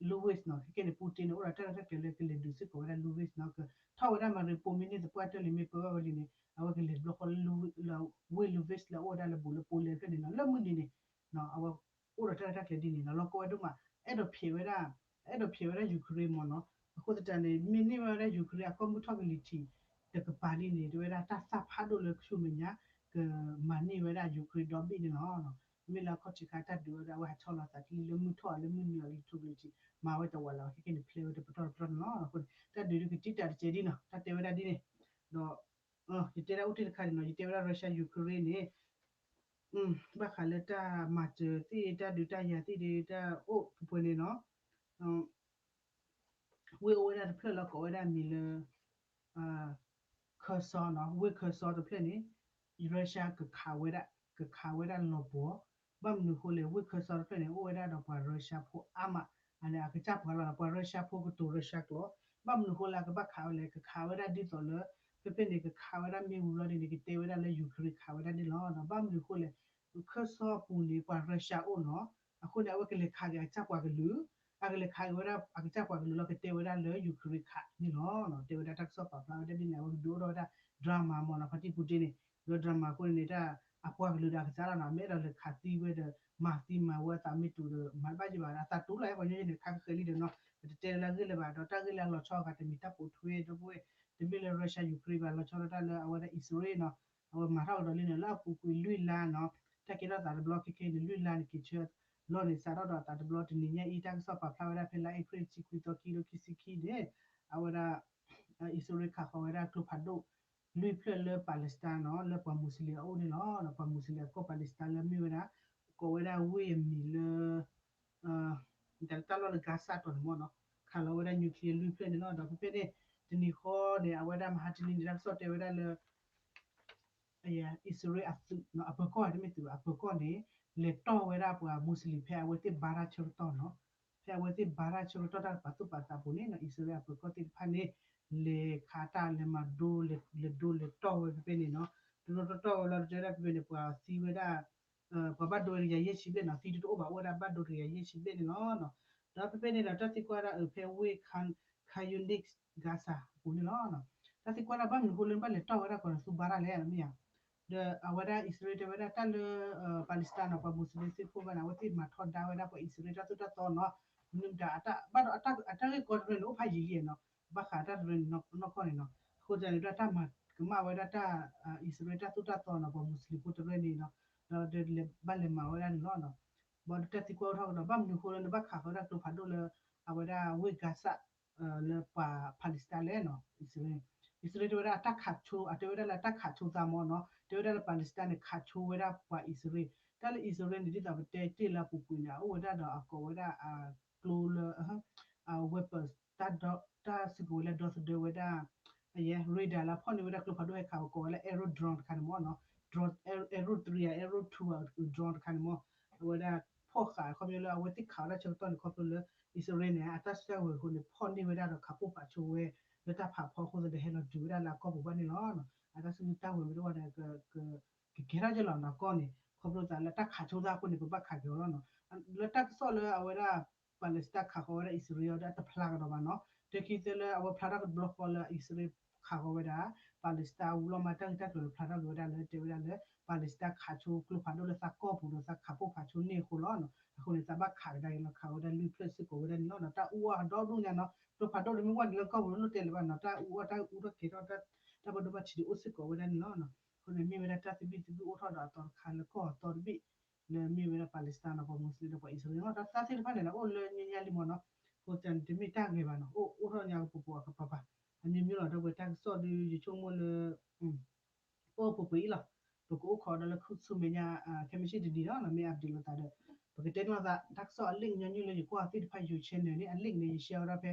Lviv နီၤ, ခဲကဲန့ၣ် Putin န့ၣ် အိၣ်ဒီးတၢ်ရဲၣ်တၢ်ကျဲၤလၢကလဲၤဒုးစ့ၢ်ကီးဝဲဒၣ် Lviv နီၤ, ကထီၣ်ဝဲဒၣ် Mariupol မ့ၢ်န့ၢ်သပှၢ်တၢၢ်လံ မ့ၢ်ပၢဘၣ်ဝဲလံန့ၣ် အဝဲကလဲၤဘျီဃီလၢ ဝ့ၢ် Lviv လၢအအိၣ်ဝဲဒၣ်လၢဘူးလၢပူၤလဲၣ်ဖဲန့ၣ်နီၤ, လၢမုၢ်နံၤန့ၣ် အဝဲအိၣ်ဒီးတၢ်ရဲၣ်တၢ်ကျဲၤဒ်န့ၣ်နီၤ, လီၤကီဝဲဒိၣ်မး အဲၣ်ဒိးဖျဲးဝဲဒၣ် အဲၣ်ဒိးဖျဲးဝဲဒၣ် Ukraine မ့ၢ်နီၤ, အဃိသတးန့ၣ် မ့ၢ်န့ၢ်ဝဲဒၣ် Ukraine အကီၢ်မုၢ်ထီၣ်ကလံၤထံး တကပၤဒ်န့ၣ် တဲဝဲဒၣ်တၢ်သၣ်ဖးဒိၣ်လၢဆူမဲာ်ညါ ကမၤန့ၢ်ဝဲဒၣ် Ukraine ဒီဘ့ၣ်န့ၣ်လီၤ. မ့မ့ၢ်လၢအခီၣ်ထံးခါတၢ်ဒုးဝဲဒၣ် အဝဲဟးဆီလီၤသးကလံၤလၢမုၢ်ထီၣ်လၢမုၢ်နုာ်အကလံၤထံး ကလံၤထံး မၤဝဲတဝးလၢၤဘၣ် ခဲကဲန့ၣ် ဖျဲးဝဲတပတီၢ်တပတီၢ်န့ၣ်လီၤ. အဃိန့ၣ် တၢ်ဒုးဒုးကတံာ်တာ်တစဲးဒ်နီၤ တၢ်တဲဝဲဒၣ်ဒ်န့ၣ်, ဒီး ယတဲဒၣ်အိၣ်တ့ၢ်တခါန့ၣ်နီၤ ယတဲဝဲဒၣ် Russia Ukraine န့ၣ် ဘၣ်ဃးလၢတၢ်မၤစၢၤသ့ၣ် တၢ်ဒုးတၢ်ယၤသ့ၣ်ဒီး တၢ်အိၣ်ပှဲၤပှဲၤန့ၣ်နီၤ, ဝ့ၢ်အိၣ်ဝဲဒၣ်တဖျၢၣ်လၢကိးဝဲဒၣ်မံၤလၢ Kherson နီၤ, ဝ့ၢ် Kherson တဖျၢၣ်န့ၣ် Russia ကခးဝဲဒၣ် ကခးဝဲဒၣ်လီၤပှီၤ, ဘၣ်မနုၤအဃိလဲၣ် ဝ့ၢ် Kherson တဖျၢၣ်န့ၣ် အိၣ်ဝဲဒၣ်ဒီးပှၤ Russia ဖိအါမး, အန့ၣ်အကစၢ်ပှၤလီၤ ပှၤ Russia ဖိကတိၤ Russia ကျိာ်, ဘၣ်မနုၤအဃိလၢအကဘၣ်ခးဝဲလဲၣ် ကခးဝဲဒၣ်ဒ်သိးလၢ ဖဲဖဲန့ၣ် ကခးဝဲဒၣ်မ့ၢ်ဝံၤလီၤဒ်န့ၣ် ကတဲဝဲဒၣ်လၢ Ukraine ခးဝဲဒၣ်န့ၣ်လီၤ. ဘၣ်မနုၤအဃိလဲၣ် Kherson အပူၤန့ၣ် ပှၤ Russia အိၣ်နီၤ, အဃိန့ၣ် အဝဲကလဲၤခးက့ၤအကစၢ်ပှၤကလုာ်, အကလဲၤခးက့ၤဝဲဒၣ်အကစၢ်ပှၤကလုာ်လီၤ ကတဲဝဲဒၣ်လၢ Ukraine ခးန့ၣ်လီၤ. တဲဝဲဒၣ်တၢ်ကစီၣ်ပာ်ဖျါဝဲဒၣ်ဒ်န့ၣ် အဝဲကဒုးအိၣ်ထီၣ်ဝဲဒၣ် drama မ့ၢ်နီၤ, ဖါတံၢ်ပူၤတ့ၢ်န့ၣ် ဒီး drama အဃိန့ၣ်န့ၣ် တၢ်အပှၤကလုာ်ဒီးအကစၢ်လီၤနီၤ, မ့ၢ်အဲၣ်ဒိးလဲၤခးသံဝဲဒီး မၤသံမၤဝဲအသးမ့ၢ်တူာ်ဒီး မၤတဘၣ်ယဘၣ် အသးတူၢ်လီၤအဲၣ်ပှၤညီန့ၣ် ခါကဃဲၤလံဒီးနီၤ, ပတတဲလၢအဂ့ၢ်လၢၤဘၣ် ဒီးတၢ်ဂ့ၢ်လၢအလီၤဆီအဂၤတမံၤတၢ်ပိာ်ထွဲဒီပုၢ်ဝဲၢ်, တမ့ၢ်လၢ Russia Ukraine ဘၣ် လီၤဆီဒၣ်တၢ်လၢအဝဲဒၣ် အံၣ်စရ့လးနီၤ, အဝဲမၤထီၣ်ကဒီးလံန့ၣ် လၢအပူၤကွံာ်လွံၢ်လါနီၤ, တၢ်ကဲထီၣ်သးတဘျီခဲခဲန့ၣ် လွံၢ်လါန့ၣ် က့ၤဆၢလီၤန့ၣ် စးထီၣ်ဒီးသးတဘျီတနံၤညါအံၤ တၢ်ကစီၣ်ပာ်ဖျါဝဲဒၣ်ဖဲလါအ့ဖြ့ၣ်တဆံခွံသီခံကထိခံဆံခံန့ၣ်, အဝဲဒၣ် အံၣ်စရ့လးခးဃီၤဝဲဒၣ်ကျိဖးဒိၣ် လွံၢ်ဖျၢၣ်လၢ Palestine နီၤ, လၢပှၤမူစလ့ၣ်အအိၣ်န့ၣ်လီၤ. ပှၤမူစလ့ၣ်အကီၢ် Palestine လၢမ့ၢ်ဝဲဒၣ် ကိးဝဲဒၣ်ဝ့ၢ်အမံၤလၢ တၢ်လီၢ်လၢ Gaza တီၤန့ၣ်မ့ၢ်နီၤ, ခးလီၤဝဲဒၣ် nuclear လွံၢ်ဖျၢၣ်န့ၣ်လီၤ. ဒီးဖဲဖဲန့ၣ် တနံၤဃီန့ၣ် အဝဲဒၣ်မဟါတနံၤန့ၣ် တၢ်ကစီၣ်တဲဝဲဒၣ်လၢ အံၣ်စရ့လးအသုးနီၤ, အပၢၤကီၢ် တမ့ၢ်သုးဘၣ် အပၢၤကီၢ်န့ၣ် လဲၤတီၢ်ဝဲဒၣ်ပှၤမူစလ့ၣ်ဖဲအဝဲသ့ၣ်ဘါတၢ်ဆၢကတီၢ်နီၤ, ဖဲအဝဲသ့ၣ်ဘါတၢ်ဆၢကတီၢ်တၢ်ပာ်သူၣ်ပာ်သးပူၤန့ၣ်နီၤ, အံၣ်စရ့လးအပၢၤကီၢ်သ့ၣ်တဖၣ်န့ၣ် လဲၤခးတၢ်လဲၤမၤဒိ လဲၤဒိလဲၤတီၢ်ဝဲဖဲဖဲန့ၣ်နီၤ, ဒိဒိတီတီဝဲလီၤ တဲဝဲဒၣ်ဖဲဖဲန့ၣ် ပှၤသံဝဲဒၣ် ပှၤဘၣ်ဒိဝဲတကယၤယဲၢ်ဆံဘျဲၣ်နီၤ, သံတအိၣ်ဘၣ် အိၣ်ဝဲဒၣ်ဘၣ်ဒိတကယၤယဲၢ်ဆံဘျဲၣ်န့ၣ်လီၤ. ဒီးဖဲဖဲန့ၣ်ဒီး တၢ်သံကွၢ်ဒၣ်အဖဲဝ့ၢ် Khan Younis Gaza အပူၤန့ၣ်လီၤ. တၢ်သံကွၢ်ဒၣ်ဘၣ်မနုၤအဃိလၢဘၣ်လဲၤတီၢ်ဝဲဒၣ်ကီးဒီးသူဘါတၢ်လဲၣ်မ့ၢ်ဧါ, ဒီးအဝဲဒၣ်အံၣ်စရ့လးတဲဝဲဒၣ်တၢ်လၢ Palestine နီၤ ပှၤမူစလ့ၣ်သ့ၣ်ဖိဘၣ်န့ၣ် အဝဲသ့ၣ်မၤထီဒါဝဲဒၣ်ပှၤအံၣ်စရ့လးတၢ်သိၣ်တၢ်သီနီၤ, မနုၤမတၤ ဘၣ်ဒီးအတၢ်ဂ့ၢ်ကီတရၢန့ၣ် အိၣ်ဖးယံာ်လံနီၤ, ဘၣ်ဃးတၢ်တရၢန့ၣ်နီၢ်ကီၢ်န့ၣ်နီၤ, အဃိသတးန့ၣ် တၢ်မၤကမၣ်ဝဲဒၣ်တၢ် အံၣ်စရ့လးတၢ်သိၣ်တၢ်သီနီၤ ပှၤမူစလ့ၣ်ဖိတရၢန့ၣ်နီၤ, ဒီးဘၣ်လဲၤမၤဝဲဒၣ်န့ၣ်လီၤ. ဘၣ်ဒီးတၢ်သံကွၢ်အိၣ်ထီၣ်ကဒီး ဘၣ်မနုၤအဃိလၢနဘၣ်ခးဃီဒၣ်ကျိဖးဒိၣ်လၢ အဝဲဒၣ်ဝ့ၢ် Gaza လၢပှၤ Palestine လဲၣ်နီၤ, အံၣ်စရ့လး, အံၣ်စရ့လးတဲဝဲဒၣ်အတၢ်ခးဆိ, အတဲဝဲဒၣ်လၢအတၢ်ခးဆိသးမ့ၢ်နီၤ, တဲဝဲဒၣ်လၢ Palestine န့ၣ် ခးဆိဝဲဒၣ်ပှၤအံၣ်စရ့လး, တၢ်လၢအံၣ်စရ့လးန့ၣ် ဒ်သိးပတဲတ့ၢ်လၢအပူၤကွံာ်န့ၣ် အအိၣ်ဝဲဒၣ်ဒီးအကိးဝဲဒၣ်အကျိလၢ weapons တၢ်ဒီ, တၢ်စုကဝဲၤလၢဒီသဒၢဝဲဒၣ် radar လၢဖီၣ်န့ၢ်ဝဲဒၣ်ကျိဖးဒိၣ်ဟဲခး ကိးဝဲလၢ Arrow drone တခါန့ၣ်မ့ၢ်နီၤ, drone Arrow three ဧါ Arrow two ဧါ drone တခါန့ၣ်မ့ၢ်, အဝဲဒၣ်ဖီၣ်ဃာ် ခီပညီလၢအဝဲသ့ၣ်ခးဝဲဒၣ်ဆၢကတီၢ်န့ၣ် ခီဖျိလၢ အံၣ်စရ့လးန့ၣ် အတၢ်စုတၢ်ဝဲၤအဃိန့ၣ် ဖီၣ်န့ၢ်ဝဲဒၣ်ဒီးခးပိၢ်ဖးဆိဝဲ လၢတၢ်ဖးဖီအဃိသတးဒီးဟဲလီၤဒုးဝဲဒၣ်လၢအကီၢ်ပူၤဘၣ်န့ၣ်လီၤ. အတၢ်စုတၢ်ဝဲၤမ့ၢ်တအိၣ်ဒီး ကကဲထီၣ်က့ၤလီၤနီၤ ကီၢ်န့ၣ် ခီဖျိသးလၢတၢ်ခးဆိသးအဃိန့ၣ် ပဘၣ်ခးက့ၤအီၤလီၤနီၤ. လၢတၢ်ကစီၣ်လၢအဝဲဒၣ် Palestine ခးဃီၤဝဲဒၣ်အံၣ်စရ့လးဒီးအတဖျါကဒီးဘၣ်နီၤ, တခံသၢလၢအဝဲဖျါထီၣ်ကဘျီဃီလၢအံၣ်စရ့လးခးဃီၤဝဲဒၣ် Palestine အဝူလီၤမး တၢ်ဂ့ၢ်တၢ်ကျိၤလၢဖျါထီၣ်က့ၤဝဲဒၣ်လၢတဲဝဲဒၣ်လၢ Palestine ခးဆိကျိဖးဒိၣ်လၢသးကီၢ်ပူၤဒီးသးခးပိၢ်ဖးဆိန့ၢ်အဃိလီၤနီၤ. အဃိန့ၣ် သးဘၣ်ခးကဒါက့ၤလီၤ ခးဝဲဒၣ်လွံၢ်ဖျၢၣ်စ့ၢ်ကီးဝဲဒၣ်န့ၣ်လီၤနီၤ. တၢ်အူအီၣ်ဒီဒူၣ်ညါနီၤ ကျိဖးဒိၣ်တမ့ၢ်ဝဲန့ၣ်လၢကီၢ်ပူၤလၢလိၣ်တဲလၢၤဘၣ်နီၤ တၢ်အူအီၣ်တၢ်အူထီၣ်ကဲၤထီၣ် တၢ်ဘၣ်ဒိဘၣ်ထံးဒုးအိၣ်စ့ၢ်ကီးဝဲဒၣ်န့ၣ်လီၤနီၤ. အဃိန့ၣ် မ့ၢ်ဝဲဒၣ်တၢ်သဘံၣ်သဘုၣ်အိၣ်ထီၣ်ဒီးအသီတခါလၢကီၢ်အသီတဘ့ၣ် လၢမ့ၢ်ဝဲဒၣ် Palestine ဒီးပှၤမူစလ့ၣ်ဒီးပှၤအံၣ်စရ့လးနီၤ တၢ်သးသ့ၣ်တဖၣ်န့ၣ်ဒီး အိၣ်လၢညါညါလံမ့ၢ်နီၤ, အဃိသတးန့ၣ် တမ့ၢ်တၢ်ဂ့ၤဘၣ်နီၤ အိၣ်အိၣ်ထီၣ်ညါကပူၤပူၤအကပၤပၤ အမ့ၢ်မ့ၢ်လီၤ ဒီပုၢ်ဝဲၢ် တၢ်ကစီၣ်ဒုးယဆိကမိၣ်လၢ ပအိၣ်ပူၤပူၤအံၤလီၤ. ပကအိၣ်ခိးဒီးလၢခူသူၣ်မဲာ်ညါ ခဲမုၢ်ဆ့ၣ်တနံၤလီၤနီၤ မ့ၢ် update လိာ်သးဒီး ပကတဲန့ၢ်လိာ်သး တၢ်ကစီၣ်အ link ညီနုၢ်လၢယကွၢ်သ့ၣ်တဖၣ် ယိၤ channel န့ၣ် အ link န့ၣ် ယ share ဝဲဒၣ်ဖဲ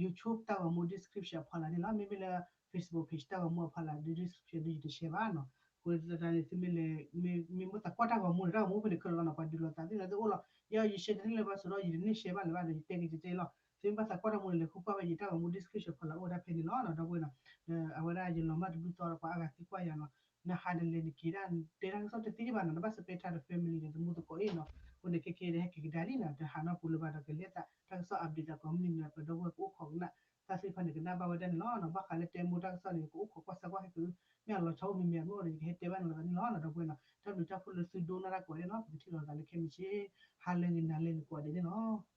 YouTube တၢ်ဂီၤမူ description အဖီလာ်န့ၣ်လီၤ. မ့မ့ၢ်လၢ Facebook page တၢ်ဂီၤမူအဖီလာ်ဒီး description ဒီးယတ share ဘၣ်နီၤ. အဃိသတးန့ၣ် သုမ့ၢ်လဲၤ မ့ၢ်မ့ၢ်သးကွၢ်တၢ်ဂီၤမူန့ၣ် တၢ်ဂီၤမူဖဲန့ၣ်ခဲလၢာ်လီၤနီၤ ပှၤဒုးလိာ်သးသ့ၣ်န့ၣ်သ့ၣ်အိၣ်လီၤ. ယဲယ share တန့ၢ်လၢၤဘၣ်စ့ၢ်ဒီး ယတန့ၢ် share ဘၣ်လၢၤဘၣ်ဒီး ယတဲက့ၤတဲတဲလီၤ. သုမ့ၢ်ဘၣ်သးကွၢ်တၢ်ဂီၤမူန့ၣ် လဲၤဃုကွၢ်ဖဲယတၢ်ဂီၤမူ description ဖီလာ်အိၣ်ဝဲဒၣ်ဖဲန့ၣ်လီၤနီၤ ဒီပုၢ်ဝဲၢ်နီၤ. အဝဲဒၣ်ယလီၤမၢ်တဘျုးသီဒီးပှၤအါဂၤသံကွၢ်ယၤနီၤ နဟးနလဲၤနက့ၤဒၣ် တဲတၢ်ကစီၣ်တသ့ဘၣ်နီၤ နဘၣ်စပဲးထါဒီး family ဒီးသမူသကိးအံၤနီၤ. အဃိန့ၣ် ခဲခဲဒီးဟဲက့ၤကဒါလံနီၤ တဟးနီတပူၤလၢၤဘၣ်ဒီး ကလဲၤသးတၢ်ကစီၣ် update သးကိးမုၢ်နံၤန့ၣ် ပဒီပုၢ်ဝဲၢ်ကအိၣ်ခိးကနၣ် တၢ်သ့ၣ်တဖၣ်န့ၣ် ကနၣ်ဘၣ်ဝဲဒၣ်န့ၣ်လီၤနီၤ. ဘၣ်ဃးလၢတဲမိၢ်တၢ်ကစီၣ်န့ၣ် ကအိၣ်ခိးကွၢ်စၢကွၢ်ဟဲက့ၤ မ့ၢ်အလီၤဆီအိၣ်မံၤမံၤအမ့ၢ်အိၣ်ဒီး ယကဟဲတဲဘၣ်နၤလီၤနီၤ ဒီပုၢ်ဝဲၢ်နီၤ. တၢ်ဘျုးတၢ်ဖှိၣ်လၢသုဒိကနၣ်တၢ်ကိးဂၤဒဲးနီၤ ပကထံၣ်လိာ်သးလၢခဲမုၢ်ဆ့ၣ် ဟါလၢဂ့ၤနၤလၢဂ့ၤကိးဂၤဒဲးန့ၣ်လီၤ.